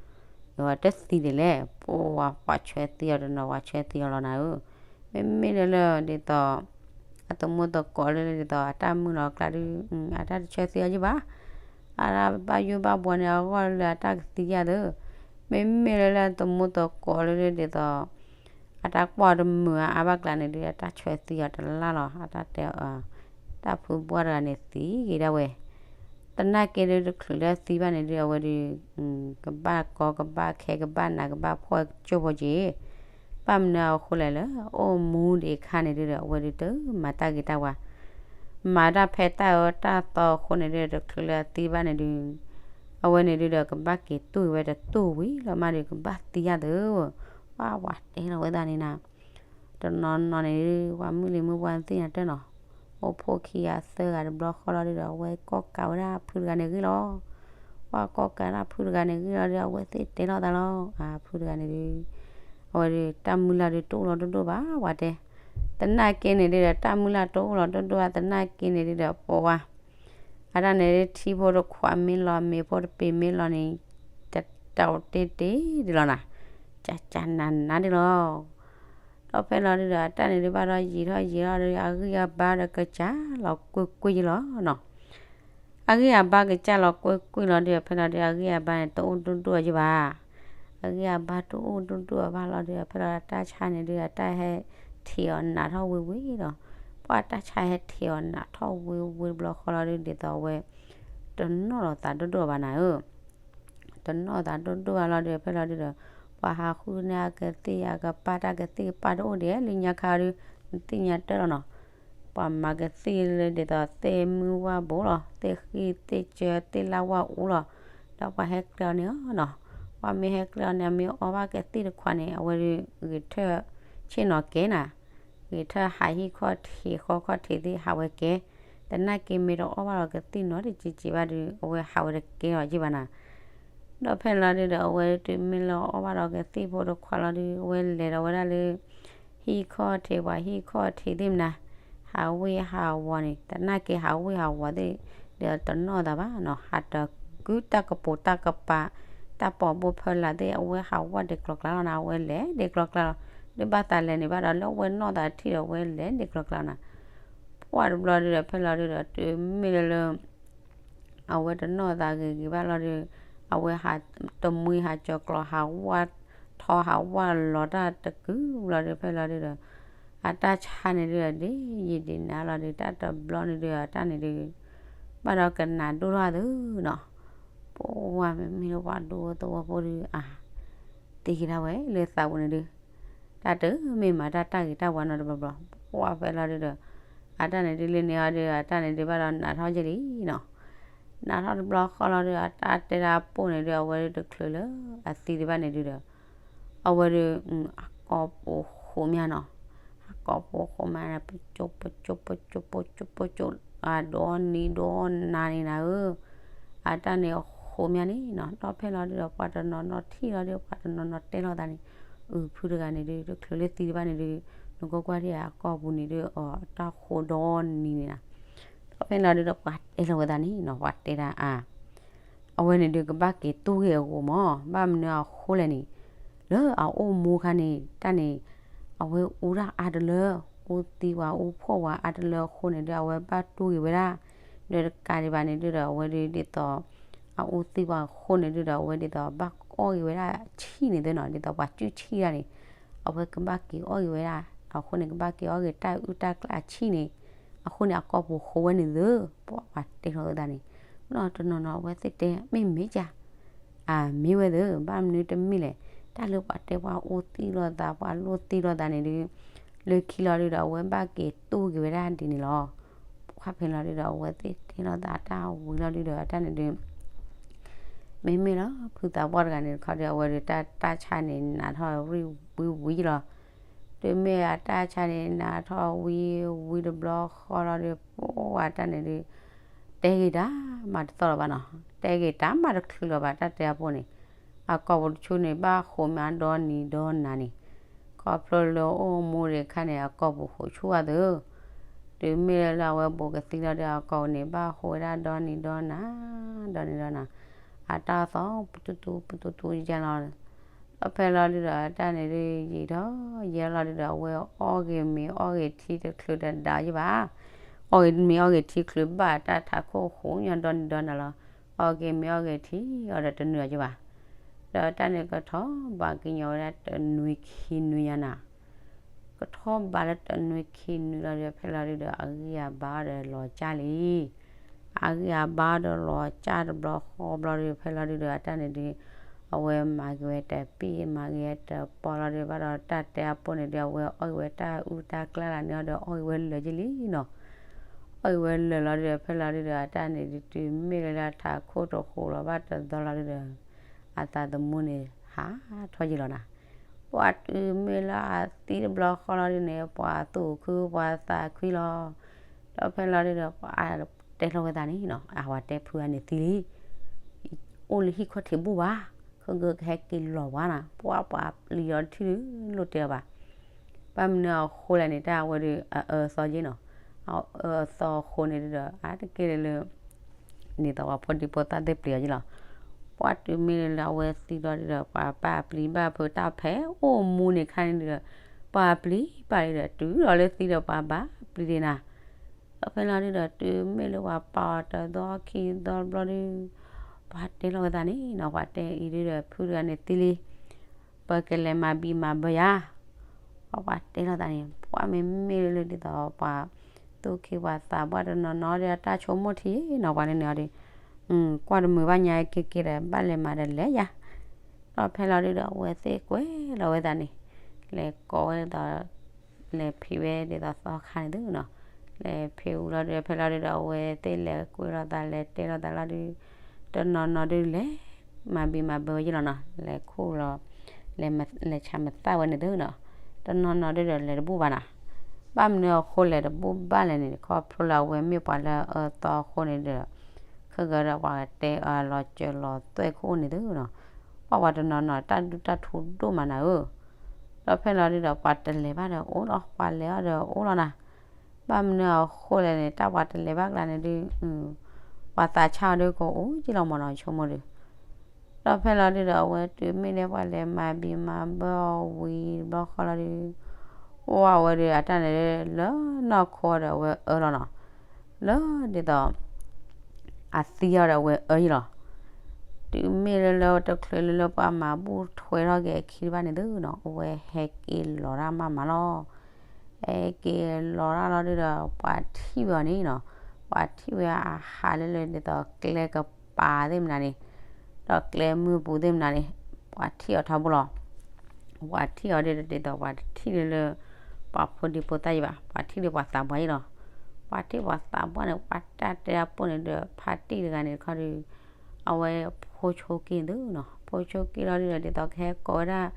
တသံဒ်လဲၣ်, ပှၤပှၤဆၢသံအီၤတနီၤ ပှၤဆၢသံအီၤလီၤနၤဧၢ, မ့မ့ၢ်လၢလၢဒ်သိး အသမူသကိးလၢလၢဒ်သိး အတၢ်မုာ်လီၤကျါဒုး အတၢ်တဆၢသံအီၤယံၣ်ဘၣ်, အတၢ်ဘၣ်ယိၣ်ဘၣ်ဘှီန့ၣ် အဂီၢ်လၢအတၢ်ကသံယါသု, မ့မ့ၢ်လၢလၢသမူသကိးလၢလၢဒ်သိး အတၢ်ကွၢ်တမုာ်အါအါဘၣ်ကျါန့ၣ်ဒုး အတၢ်ဆၢသံအီၤတလၢ်လီၤ, အတၢ်တဲ တၢ်ဖုဘှီတဂၤန့ၣ်သံဂ့ၤဒၣ်ဝဲ, သနာ်က့ဒုးတချုးလၢအသံဘၣ်န့ၣ်ဒုး အဝဲဒုး ကဘၣ်ကီကဘၣ်ခဲ ကဘၣ်နး ကဘၣ်ဖှီၣ်ကၠိဖိက့ၤ, ဘၣ်မနုၤအဃိလဲၣ်လၢ အိၣ်မူဒံးအခါန့ၣ်ဒုးဒီး အဝဲဒုးတမၤတၢ်ဂ့ၤတၢ်ဝါ မၤတၢ်ဖဲတၢ်အၢတၢ်သီအဃိန့ၣ်ဒုး တချုးလၢအသံဘၣ်န့ၣ်ဒုး အဝဲန့ၣ်ဒုးဒီး ကဘၣ်က့ၤတူၢ်ဝဲတတူၢ်ဝံၤလီၤမးဒုး ကဘၣ်သံယါသု, ပှၤပှၤတဲလီၤဝဲသးန့ၣ်နၤ, တနီၤနီၤန့ၣ်ဒုး ပှၤမုၢ်လံၤမုၢ်ပှၢ်သ့ၣ်ညါတၢ်နီၤ, အိၣ်ဖှိၣ်ခံဂၤသၢဂၤတဘျီဃီလီၤဒုးဒီး အဝဲကီၢ်ကးဝဲဒၣ်ဖုတဂၤန့ၣ်ဂ့ၢ်လီၤ, ပှၤကီၢ်ကးဒၣ်ဖုတဂၤန့ၣ်ဂ့ၢ်လီၤဒုး အဝဲသ့ၣ်တဲလီၤသးလီၤ, ဖုတဂၤန့ၣ်ဒုး အဝဲဒုး တၢ်မုၢ်လၢ်ဒုးတအိၣ်လီၤဒိၣ်ဒိၣ်ဘၣ် ပှၤတဲ, သနာ်က့န့ၣ်ဒုးဒီး တၢ်မုၢ်လၢ်တအိၣ်လီၤဒိၣ်ဒိၣ်ဘၣ် သနာ်က့န့ၣ်ဒုးဒီး ပှၤ အတၢ်န့ၣ်ဒုး ထံဖိတခွးမ့ၢ်လီၤ မ့ၤဖိတပ့ၤမ့ၢ်လီၤန့ၣ် တတၢ်တ့တ့ဒ်လီၤနၤ, ကကနးနးဒ်လီၤ, ဒီးဖဲလီၤဒုးဒီး အတၢ်န့ၣ်ဒုးဘၣ်ဒီးယံာ်ထီၣ်ယံာ်ထီၣ်ဒီး အဂံၢ်အဘါဒီးကစၢ်လီၤကွ့ၢ်ကွ့ၢ်ယံလီၤနီၤ, အဂံၢ်အဘါကစၢ်လီၤကွ့ၢ်ကွ့ၢ်လီၤဒုး ဖဲလီၤဒုး အဂံၢ်အဘါန့ၣ် တအိၣ်ဒိၣ်ဒိၣ်ယံဘၣ်, အဂံၢ်အဘါတအိၣ်ဒိၣ်ဒိၣ်ဘၣ်လီၤဒုး ဖဲလီၤတၢ်ဆါန့ၣ်ဒုး အတၢ်ဟဲထံးအီၤနးထီၣ်ဝ့ၤဝ့ၤဒီး, ပှၤတၢ်ဆါဟဲထံးအီၤနးထီၣ်ဝ့ၤဝ့ၤတဘျီဃီလီၤဒုး ဒ်သိးအဝဲ တနီၣ်လီၤသးဒိၣ်ဒိၣ်ဘၣ်နၤဧၢ တနီၣ်သးဒိၣ်ဒိၣ်ဘၣ်လီၤဒုး ဖဲလီၤဒုးဒီး ပှၤဟးဃုန့ၢ်အကသ့ၣ်အကပၢ်တၢ်ကသ့ၣ်ကပၢ်တအိၣ်ဒံးလၢညါခါဒုး နသ့ၣ်ညါတၢ်လီၤနီၤ, ပှၤမၤကသ့ၣ်လၢဒ်သိးသ့ၣ်မုၢ်ဝၣ်ဘိလီၤ သ့ၣ်ဃံၣ်သ့ၣ်ကၢသ့ၣ်လၢ်ဝၣ်အူလီၤ, ဒီးပှၤဟဲကျဲအီၤန့ၣ်လီၤနီၤ, ပှၤမ့ၢ်ဟဲကျဲအီၤန့ၣ် အမ့ၢ်အီၣ်ဘၣ်ကသ့ၣ်တခွးန့ၣ် အဝဲဒုးဂဲၤထၢၣ်ဆ့ၣ်နီၤကဲနၤ ဂဲၤထၢၣ်ဟးဟံၣ်ခီၣ်ထံးဃီခီၣ်ထံးသ့ၣ်ဟးဝဲကဲ, သနာ်က့မ့ၢ်တအီၣ်ဘၣ်လီၤကသ့ၣ်နီတကံးကံးဘၣ်ဒုး အဝဲဟးဝဲတကဲလီၤယံဘၣ်နၤ, ဒီးဖဲလီၤဒုးဒီး အဝဲတုၤမ့ၢ်လၢအီၣ်ဘၣ်လီၤကသ့ၣ်ဖိတခွးလီၤဒုး အဝဲလဲၤဒီးဝဲဒၣ်လၢ ဟံၣ်ခီၣ်ထံးပှၤဟံၣ်ခီၣ်ထံးသ့ၣ်မနၤ, ဟးဝ့ၢ်ဟးဝီၤန့ၣ် တနာ်က့ၤဟးဝ့ၢ်ဟးဝီၤသ့ၣ် ဒီးတနီၣ်သးဘၣ်နီၤ, ဟးတကုတၢ်ကပိာ်တၢ်ကပၤ တၢ်ပိာ်ဘိၣ်ဖၢလၢ်သ့ၣ် အဝဲဟးဝ့ၢ်ဒံးကျီကျါလီၤနၤ, အဝဲလဲၤဒံးကျီကျါလီၤ, ဒီးဘၣ်သးလဲၤန့ၣ်ဘၣ်ဒီး လၢအဝဲနီၣ်သးထံၣ်ဒီး အဝဲလဲၤဒံးကျီကျါနၤ, ပှၢ်တဘျီဒုဒီး ဖဲလီၤဒုဒီး တုၤမ့ၢ်လၢလၢ အဝဲတနီၣ်သးဂ့ၤဂ့ၤဘၣ်လီၤဒီး အဝဲဟးတမှံဟးကၠီၤကျီၤ ဟးဝၢ်ထီဟးဝၢ်လီၤတၢ်တကုဘျီဒီး ဖဲလီၤဒုဒီး အတၢ်ဆါန့ၣ်ဒုဒီး ဒ်ယံာ်ဒ်နၤလီၤဒီး တၢ်တဘျီန့ၣ်ဒုဒီး အတၢ်န့ၣ်ဒု ဘၣ်ဒီးကနၣ်ဒိၣ်ထီၣ်သုနီၤ, ပဝဲမ့မ့ၢ်လၢပှၤဒိသဝီဖိဒု အါ သံက့ၤဒၣ်ဝဲလၢသးပူၤန့ၣ်ဒု တၢ်တမ့ၢ်မၤတၢ်တၢ်ဂ့ၤတၢ်ဝါနီတဘျီဘျီ, ပှၢ်ဖဲလီၤဒုဒီး အတၢ်န့ၣ်ဒုလၢန့ၣ်အီၤဒု အတၢ်န့ၣ်ဒုဘၣ်ဒီးနးထီၣ်က့ၤလံနီၤ, နးထီၣ်တဘျီဃီလီၤဒု အတၢ်တဲတၢ်ပိၢ်န့ၣ်ဒု အဝဲဒုတချုးလၢအသံဒံးဘၣ်န့ၣ်ဒုဒီး အဝဲဒု အကိာ်ပူၤဃိးမးနီၤ, အကိာ်ပူၤဃိးမးန့ၣ် ပကၠိပကၠိပကၠိပကၠိပကၠိ အဒိးနံၤဒိးနၤန့ၣ်နၤဧၢ, အတၢ်န့ၣ်အဃိးမးန့ၣ်နီၤ, ဒီးဖဲလီၤဒုဒီး ပှၤတနီၤနီၤထံၣ်လီၤဒု ပှၤတနီၤနီၤတဲလီၤသးန့ၣ်, အုဖုတဂၤန့ၣ်ဒု တချုးလၢသံဒံးဘၣ်န့ၣ်ဒု နကွၢ်ကွၢ်ဒံးအကိာ်ပူၤန့ၣ်ဒု အတၢ်ဃိးဒီးနံၤန့ၣ်နၤ, ဒီးဖဲလီၤဒုဒီး ပှၤတဲလီၤဝဲသးန့ၣ်နီၤ, ပှၤတဲဒၣ်အါ အဝဲန့ၣ်ဒုးကဘၣ်က့ၤတူၢ်ဂ့ၤအဂီၢ်မး, ဘၣ်မနုၤအဃိလဲၣ်န့ၣ်, လၢအအိၣ်မူခါန့ၣ် တၢ်န့ၣ် အဝဲအူတၢ်အါတလၢ, အူသံဝဲအူဖှီၣ်ဝဲအါတလၢအဃိန့ၣ်ဒုး အဝဲဘၣ်တူၢ်ဂ့ၤဝဲဒၣ်, ဒီးတကးဒံးဘၣ်န့ၣ်ဒုးဒီး အဝဲဒုးဒ်သိး အအူသံဝဲအဃိန့ၣ်ဒုးဒီး အဝဲဒ်သိးဘၣ်အီၣ်ဂ့ၤဝဲဒၣ်ဆံၣ်န့ၣ်သ့နီၤ, ဒ်သိးပှၤစုၣ်ဆံၣ်တၢ်န့ၣ်, အဝဲကဘၣ်က့ၤအီၣ်ဂ့ၤဝဲဒၣ်, အဃိန့ၣ် ကဘၣ်က့ၤအီၣ်ဂ့ၤတၢ်အုၣ်တၢ်ကျၢ်အဆံၣ်န့ၣ်, အဃိန့ၣ် အကိာ်ပူၤဃိဝဲန့ၣ်သ့, ပှၤတဲထီၣ်ဝဲသးန့ၣ်, ဘၣ်ဒီးတနီၤနီၤအဝဲသ့ၣ်တဲ မ့ၢ်မ့ၢ်ကၢ် အမ့ၢ်ဝဲသ့, ဘၣ်မနုၤတမ့ၢ်လဲၣ်, တၢ်လၢပှၤတဲပှၤအူသံလိာ်သး ပှၤလိၣ်သံလိာ်သးန့ၣ်ဒုး, လၢခံလီၤဒုးဒီး အဝဲဘၣ်က့ၤတူၢ်က့ၤဝဲဒၣ်ဒ်န့ၣ်လီၤ. ပှၢ်ဖဲလီၤဒုးဒီး အဝဲသ့ၣ်တဲလိာ်သးတၢ်ဝံၤလီၤဒုးဒီး အတၢ်န့ၣ်ဒုး မ့မ့ၢ်လၢဖုသးပှၢ်တဂၤန့ၣ်တခီဒီး အဝဲဒုးတၢ်တၢ်ဆါန့ၣ် နးထီၣ်ဝံၤဝံၤလီၤ. တုၤမ့ၢ်အတၢ်ဆါန့ၣ် နးထီၣ်ဝံၤဝံၤတဘျီဃီလီၤဒုး ပှၢ်တၢ်န့ၣ်ဒုး တဲဂ့ၤတၢ်မၤတသီၣ်လၢၤဘၣ်နီၤ, တဲဂ့ၤတၢ်မၤတချုးလၢၤဘၣ် တၢ်တဲအပိၢ်န့ၣ်, အကိာ်ပူၤတဆူန့ၣ် ဘၣ်ဃိးမးဒီနံၤဒီနၤန့ၣ်, ခီဖျိလၢအိၣ်မူဒံးခါန့ၣ် အကိာ်ပူၤဃိးဆူၣ်ဝဲသ့ တုၤမ့ၢ်လၢအဝဲဘူးကသံလီၤဒီး အကိာ်ပူၤန့ၣ် ဘၣ်ဃိးဝဲဒၣ်ဒီနံၤဒီနၤ, ဒီနံၤဒီနၤ, အတၢ်သီၣ်ပတူတူပတူတူယဲလီၤ. ဒီးဖဲလီၤဒုးဒီး တၢ်န့ၣ်ဒုးယံာ်ထီၣ်ယဲလီၤဒုးဒီး အဝဲအီၣ်ဂ့ၤမ့ၤအီၣ်ဂ့ၤထံတချုးတဒါယဲဘၣ်, အီၣ်ဂ့ၤမ့ၤအီၣ်ဂ့ၤထံချုးဘၣ်တၢ်ထးခိၣ်ဃိးညီဒီနံၤဒီနၤလီၤ. အီၣ်ဂ့ၤမ့ၤအီၣ်ဂ့ၤထံအီၤဒီးတနုာ်အီၤယဲဘၣ်. ဒီးတၢ်န့ၣ်ကထီၣ်ဘးကညီဝဲဒၣ်တနွံခံနွံညါနၤ ကထီၣ်ဘးလၢတနွံခံနွံလီၤဒီး ဖဲလီၤဒုးဒီး အဂံၢ်အဘါအီၤဒီးလီၤကၢ်လံ. အဂံၢ်အဘါအီၤဒီးလီၤကၢ်တဘျီဃီဘျီဒီး ဖဲလီၤဒုးဒီး အတၢ်န့ၣ်ဒုး အဝဲမၤက့ၤဝဲတပံၢ် မၤက့ၤဝဲတပီၢ်လီၤဒုး ဘၣ်ဒီးတၢ်တဲအပိၢ်န့ၣ်ဒုး အဝဲအီၣ်ဂ့ၤဝဲတၢ်အုၣ်တၢ်ကျၢ်လၢန့ၣ်အီၤဒီး အီၣ်ဂ့ၤဝဲလၢာ်က့ၤလံနီၤ. အီၣ်ဂ့ၤဝဲလၢာ်လီၤဒုးဒီး ဖဲလီၤဒုးဒီး အတၢ်န့ၣ်ဒုး တုၤမ့ၢ်လၢလၢထးခိၣ်တဃိးလီၤဘၣ်တသီလီၤဒုးဒီး အသးသမူန့ၣ် ဟးထီၣ်ယံာ်လီၤနၤ. ပှၤတုၤမ့ၢ်လၢအသံတဘျီဃီလီၤဒုးန့ၣ် ပှၤသူၣ်ခုပှၤသးခုလီၤ. ဒီးဖဲလီၤဒုးဒီး ပှၤတဲထီၣ်ဝဲသးန့ၣ်နီၤ အဝဲတဲဖုဂၤန့ၣ်သံလံ အိၣ်လၢဟံၣ်ခီၣ်ထံးဘူၣ်ဘၣ်, ခဲကကဟဲက့ၤလီၤဝါနၤ ပှၤပှၤပျံၤအီၤထံဒုးလိၣ်တဲအီၤဘၣ်. ဘၣ်မနုၤအဃိလဲၣ်န့ၣ် တၢ်အဝဲဒုး အအၢအသီက့နီၤ, အအၢအသီအဃိန့ၣ်ဒုးဒီး အါတက့ၢ်လၢလၢ ဒ်သိးပှၤဖိဒံဖိသၣ်သ့ၣ်ပျံၤအီၤက့လီၤ. ပှၤတုၤမ့ၢ်လၢလၢအဝဲသံလီၤဒုးဒီး ပှၤဘၣ်ပျံၤဘၣ်ဖုးတၢ်ဖဲအိၣ်မူန့ၣ်ခါန့ၣ်ဒုးဒီး ပှၤပျံၤပာ်လံဒီး တုၤဒီးလၢသံဒီးပှၤဘၣ်ပျံၤဒံးနၤ ဒီးဖဲလီၤဒုးဒီး တုၤမ့ၢ်လၢပှၤပာ်အီၤတသီခံသီတဘျီဒုး ပှၤတဲလီၤဝဲသးန့ၣ်နီၤ ပှၤတဲအံၤဒုးဒီး ဖုတဂၤန့ၣ်သံလံ ပကလဲၤမၤဘံၣ်မၤဘၢယၤ ပှၤပှၤတဲလီၤသးန့ၣ် ပှၤမ့မ့ၢ်လၢဒ်သိးပှၤ သူၣ်က့ပှၤသးပှၢ်တနီၤနီၤဒီး တၢ်ဆိကမိၣ်ထံနီၤ ပှၤလၢန့ၣ်အီၤဒီး ကွၢ်တမုာ်ဘၣ်ညါက့ၤက့ၤဒီး ဘၣ်လဲၤမၤဒီးလဲၤယၤ ဒီးဖဲလီၤဒုးဒီး အဝဲသ့ၣ်ကွဲးလီၤဝဲသးန့ၣ် လဲၤကိးဝဲဒ်သိး လဲၤဖံးဝဲဒ်သိးသီခါန့ၣ်သုနီၤ လဲၤဖံးဝံၤလီၤဒုး ဖဲလီၤဒုးဒီး အဝဲသ့ၣ်လဲၤကွဲးလီၤသး လဲၤတဲလီၤသးလီၤဒုး တနီၤနီၤဒုးလဲၤ မၤဘံၣ်မၤဘၢဝဲယ့ၣ်လီၤနီၤ လဲၤခိၣ်လီၤ လဲၤဆါမသၣ်ဝဲန့ၣ်သုနီၤ တနီၤနီၤဒုးဒီးလဲၤတဘူၣ်ဘၣ်နီၤ ဘၣ်မနုၤအဃိလဲၤတဘူၣ်ဘၣ်လဲၣ်န့ၣ် ခီဖျိလၢအဝဲမ့ၢ်ပှၤလၢအအၢသီအဃိန့ၣ်ဒီး ခဲကဒီးပှၤကတဲအလီၤစၢၤလီၤသွဲၣ်ခိၣ်န့ၣ်သုနီၤ ပှၤပှၤတနီၤနီၤတၢ်ဒူတၢ်ထူဒိၣ်မးနၤဧၢ ဒီးဖဲလီၤဒုးဒီး ပှၤတလဲၤဘၣ်ဒီးအိၣ်လီၤ ပှၤလဲၤအီၤဒီးအိၣ်လီၤနၤ ဘၣ်မနုၤအဃိလဲၣ်န့ၣ် တၢ်ပှၤတလဲၤဘၣ်ကျါန့ၣ်ဒုး ပှၤသးဆါအီၤဒုးကအိၣ်က့လီၤမၢ်နီၤ ဆိကမိၣ်ဒုး ဒီးဖဲလီၤဒုးဒီး အဝဲတုၤမ့ၢ်လၢပှၤလဲၤမၤဘံၤ မၤဘၢအီၤဝံၤတဘျီဃီလီၤဒုး အိၣ်အဝဲဒုးအတၢ်န့ၣ် လၢနီၢ်ခိဒီးအဝဲအၢလီၤနီၤ, လၢဒ်သိး အသံအီၤဒီးအဝဲအၢယံလီၤ. တုၤမ့ၢ်လၢလၢတချုးလၢလၢပှၤမၤဘူၣ်ထွဲထီၣ်က့ၤအခံတဘၣ်န့ၣ်သုနီၤ အဝဲဟဲက့ၤလီၤတၢ်မးမးလီၤ. ဟဲက့ၤလီၤတၢ်လီၤဒုးဒီး ပှၤထံၣ်ဝဲအီၤန့ၣ်နီၤ, ပှၤထံၣ်ဝဲအဟးလၢလၢဒ်သိးကျဲကပၤသ့ၣ်မနၤန့ၣ်, ဒီးကျဲမုၢ်ပူၤသ့ၣ်မနၤန့ၣ်, ပှၤထံၣ်အီၤထီဘိလီၤ. ပှၤထံၣ်အီၤဒ်သိးပှၤတထံၣ်လၢလၢ ပှၤဖိဒံဖိသၣ်ယံဘၣ်, ပှၤထံၣ်လၢပှၤသးပှၢ်ယံလီၤ. ပှၤထံၣ်ပှၤသးပှၢ်န့ၣ် ပှၤတၢ်တဲအပိၢ်န့ၣ်ဒီး ဖါတံၢ်တဂၤန့ၣ်တခီဒီး အဝဲဖိဆိက့သုနီၤ, ဖိဆိက့လီၤဒုးဒီး ဒ်သိးကဟဲကိးဝဲဒၣ်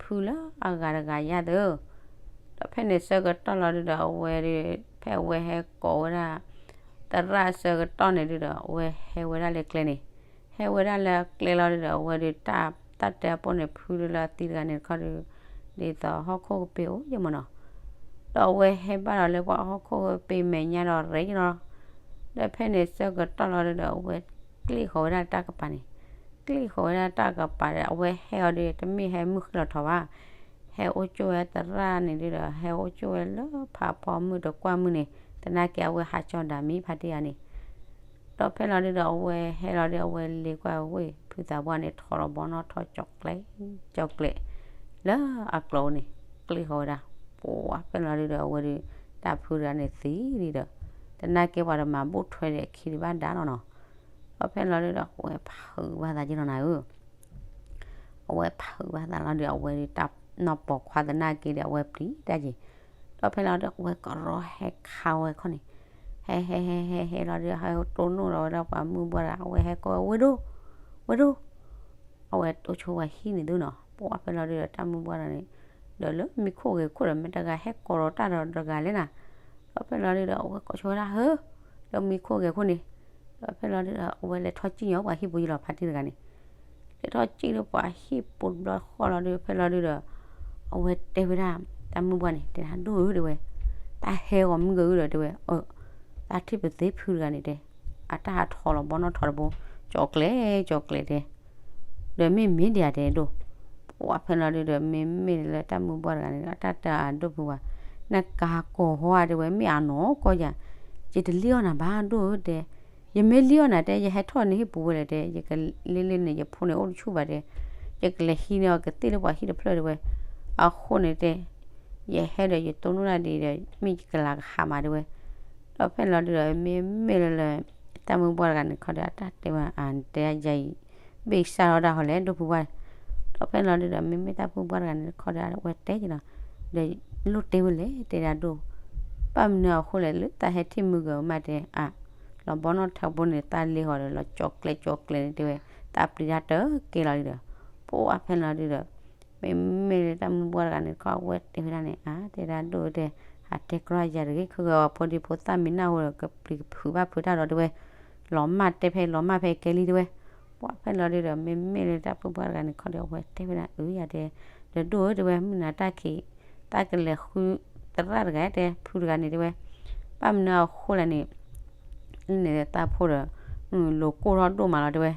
ဖုလၢအဂၤတဂၤယါသု ဒီးဖဲန့ၣ်ဆၢကတီၢ်လီၤဒုးဒီး အဝဲဒုး ဖဲအဝဲဟဲကိးဝဲဒၣ် သရၣ်ဆၢကတီၢ်န့ၣ်ဒုးဒီး အဝဲဟဲဝဲဒၣ်လၢကျဲန့ၣ်, ဟဲဝဲဒၣ်လၢကျဲလီၤဒုးဒီး အဝဲဒုး တၢ်တဲအပိၢ်န့ၣ် ဖုလၢလၢအသံတဂၤန့ၣ်တခီဒီး ဒ်သိးဟီၣ်ခိၣ်ကပ့ၤအိၣ်ယမၢ်နီၤ, ဒီးအဝဲဟဲဘၣ်ဒီးလၢပှၤဟီၣ်ခိၣ်ကပ့ၤမဲာ်ညါဒီးရဲၣ်လီၤ. ဒီးဖဲန့ၣ်ဆၢကတီၢ်လီၤဒုးဒီး အဝဲကျ့ၣ်ဃီၤဝဲဒၣ်တၢ်ကပၤန့ၣ်, ကျ့ၣ်ဃီၤဝဲဒၣ်တၢ်ကပၤဒီး အဝဲဟဲအီၤဒုး တမ့ၢ်ဟဲမုၢ်ဃ့ၢ်လီၤထီၣ်ဘၣ် ဟဲအိၣ်ကၠိဝဲသရၣ်န့ၣ်ဒုးဒီး ဟဲအိၣ်ကၠိဝဲလၢဖးဖီမုၢ်တကွၢ်မုၢ်န့ၣ်, သနာ်က့အဝဲဟးကၠီၤဒၣ်မံဖါတံၢ်ဧါန့ၣ်, ဒီးဖဲလီၤဒုးဒီး အဝဲဟဲလီၤဒီး အဝဲလဲၤကွၢ်ဝ့ၢ်ဖုသးပှၢ်န့ၣ် ထီၣ်လီၤဘီနီၣ်ထီၣ်ကၠီၤကျဲ ကၠီၤကျဲလၢအကျိၤန့ၣ် ကျ့ၣ်ဃီၤဝဲဒၣ်, ပှၤဖဲလီၤဒုးဒီး အဝဲဒုး တၢ်ဖုတဂၤန့ၣ်သံဒံးဒီး သနာ်က့ပှၤတမၤဘူၣ်ထွဲဒီးအခံဒံးဘၣ်ဒါလီၤနီၤ. ဒီးဖဲလီၤဒုးဒီး အဝဲဖုးဘၣ်သးက့လီၤနၤဧၢ အဝဲဖုးဘၣ်သးလီၤဒီး အဝဲဒုးတၢ်နီၢ်ပိာ်ခွါသနာ်က့ဒီး အဝဲပျံၤတၢ်က့ၤ, ဒီးဖဲလီၤဒီး အဝဲကရီဟဲခးဝဲခီန့ၣ်, ဟဲဟဲဟဲဟဲဟဲလီၤဒီး ဟဲတိၢ်နီၣ်လီၤဝဲဒၣ်ပှၤမုၢ်ပှၢ်တဂၤ အဝဲဟဲကိးဝဲ ဝ့ၢ်ဒိၣ်, ဝ့ၢ်ဒိၣ်, အဝဲအိၣ်ဆိဝဲဟံၣ်န့ၣ်သုနီၤ, ပှၤဖဲလီၤဒုးဒီး တၢ်မုၢ်ပှၢ်တဂၤန့ၣ် ဒီးလၢမံခိၣ်ဂဲၤခိၣ်ဒီး မ့ၢ်တဂၤဟဲကိးဒီးတၢ်ဒီးတဂၤလဲၣ်နၤ, ဒီးဖဲလီၤဒုးဒီး အဝဲကိးဆိဝဲဒၣ်ဟၢ လၢမံခိၣ်ဂဲၤခိၣ်န့ၣ်, ဒီးဖဲလီၤဒုးဒီး အဝဲလဲၤထီၣ်စံၣ်ညီၣ်ပှၤဟံၣ်ပူၤယံလီၤ ဖါတံၢ်တဂၤန့ၣ်, လဲၤထီၣ်စံၣ်လၢပှၤဟံၣ်ပူၤတဘျီဃီလီၤဒီး ဖဲလီၤဒုးဒီး အဝဲတဲဝဲဒၣ် တၢ်မုၢ်ပှၢ်န့ၣ် တဲဒၣ်ဒိၣ်ဧၢတဲဝဲ, တၢ်ဟဲဂီၤမုၢ်ဂၢၤဧၢဒီးတဲဝဲ, အၢ တၢ်ထံၣ်ပသ့ဖုတဂၤန့ၣ်တဲ, အတၢ်ဟးထီၣ်လီၤဘီနီၣ်ထီၣ်တဘိ, ကၠီၤကျဲ ကၠီၤကျဲတဲ ဒီးမ့ၢ်မ့ၢ်ဒံးဧါတဲဒိၣ်, ပှၤဖဲလီၤဒုးဒီး မ့မ့ၢ်လၢတၢ်မုၢ်ပှၢ်တဂၤန့ၣ် အတၢ်တဲအဒိၣ်ဖုဝဲ, နကၤကိာ်ဟီဧါတဲဝဲ မ့ၢ်အနီၢ်ကီၢ်ယၤ, ယတလံၣ်အီၣ်နၤဘၣ်ဒိၣ်ဧၢတဲ, ယမ့ၢ်လံၣ်အီၣ်နၤတဲ ယဟဲထီၣ်န့ၣ်ဟံၣ်ပူၤဝဲလဲၣ်တဲ, ယကလ့လ့န့ၣ် ယဖိန့ၣ်အိၣ်တဆူၣ်ဘၣ်တဲ, ယကလဲၤဟံးန့ၢ်အီၤကသ့ၣ်လၢပှၤဟံၣ်တဖျၢၣ်တဲဝဲ, အဃိန့ၣ်တဲ ယဟဲဒီးယတိၢ်နီၣ်တၢ်ဒ်ဒီး မ့ၢ်ယကလၤကဟးမးတဲဝဲ, ဒီးဖဲလီၤဒုးဒီး မ့မ့ၢ်လၢလၢ တၢ်မုၢ်ပှၢ်တဂၤန့ၣ်ခီဒီး အတၢ်တဲဝဲ အတဲယၤအံၤ ဘ့ၣ်စၢ်ထီၣ်ဒၣ်ဟီလဲၣ်ဒိၣ်ဖုဝဲ, ဒီးဖဲလီၤဒုးဒီး မ့မ့ၢ်တၢ်မုၢ်ပှၢ်တဂၤန့ၣ်ခီဒီး အဝဲတဲက့ၤလီၤ, ဒီးလိၣ်တဲဝဲလဲၣ်တဲဒၣ်ဒိၣ်, ဘၣ်မနုၤအဃိလဲၣ် လၢတၢ်ဟဲထံၣ်မုၢ်ဂၢၤမးတဲ အါ လီၤဘီနီၣ်ထီၣ်ဘိန့ၣ် တၢ်လ့ဟီဒီး လီၤကၠီၤကျဲကၠီၤကျဲန့ၣ်တဲဝဲ, တၢ်ပျံၤတၢ်တကဲလီၤဒုးဒီး, ပှၤဖဲလီၤဒုးဒီး မ့မ့ၢ်လၢတၢ်မုၢ်ပှၢ်တဂၤန့ၣ်ခီ အဝဲတဲဝဲဒၣ်န့ၣ် အါ တဲဒၣ်ဒိၣ်တဲ, ဟးတဲကြီယၤတဂ့ၤ ခဲဂ့ၤအီၤဖိဒံဖိသၣ်မ့ၢ်နၢ်ဟူဒီး ကပျံၤကဖုးဘၣ်ဖုးတၢ်ဒီးတဲဝဲ, လီၤမၢ်တဲဖဲလီၤမၢ်ဖဲကဲလံတဲဝဲ, ပှၤဖဲလီၤဒုးဒီး မ့မ့ၢ်လၢတၢ်မုၢ်ပှၢ်တဂၤန့ၣ်ခီဒီး အဝဲတဲဝဲဒၣ် အၢ ယၤတဲ, ဒီးဒိၣ်ဧၢတဲဝဲ မုၢ်နၤတၢ်ခံး တၢ်ကလဲၤဃုသရၣ်တဂၤတဲ ဖုတဂၤန့ၣ်တဲဝဲ, ဘၣ်မနုၤအဃိလဲၣ်န့ၣ် န့ၣ်သးဖိဒီး လိၤကိၢ်ထီၣ်ဒိၣ်မးလီၤတဲဝဲ,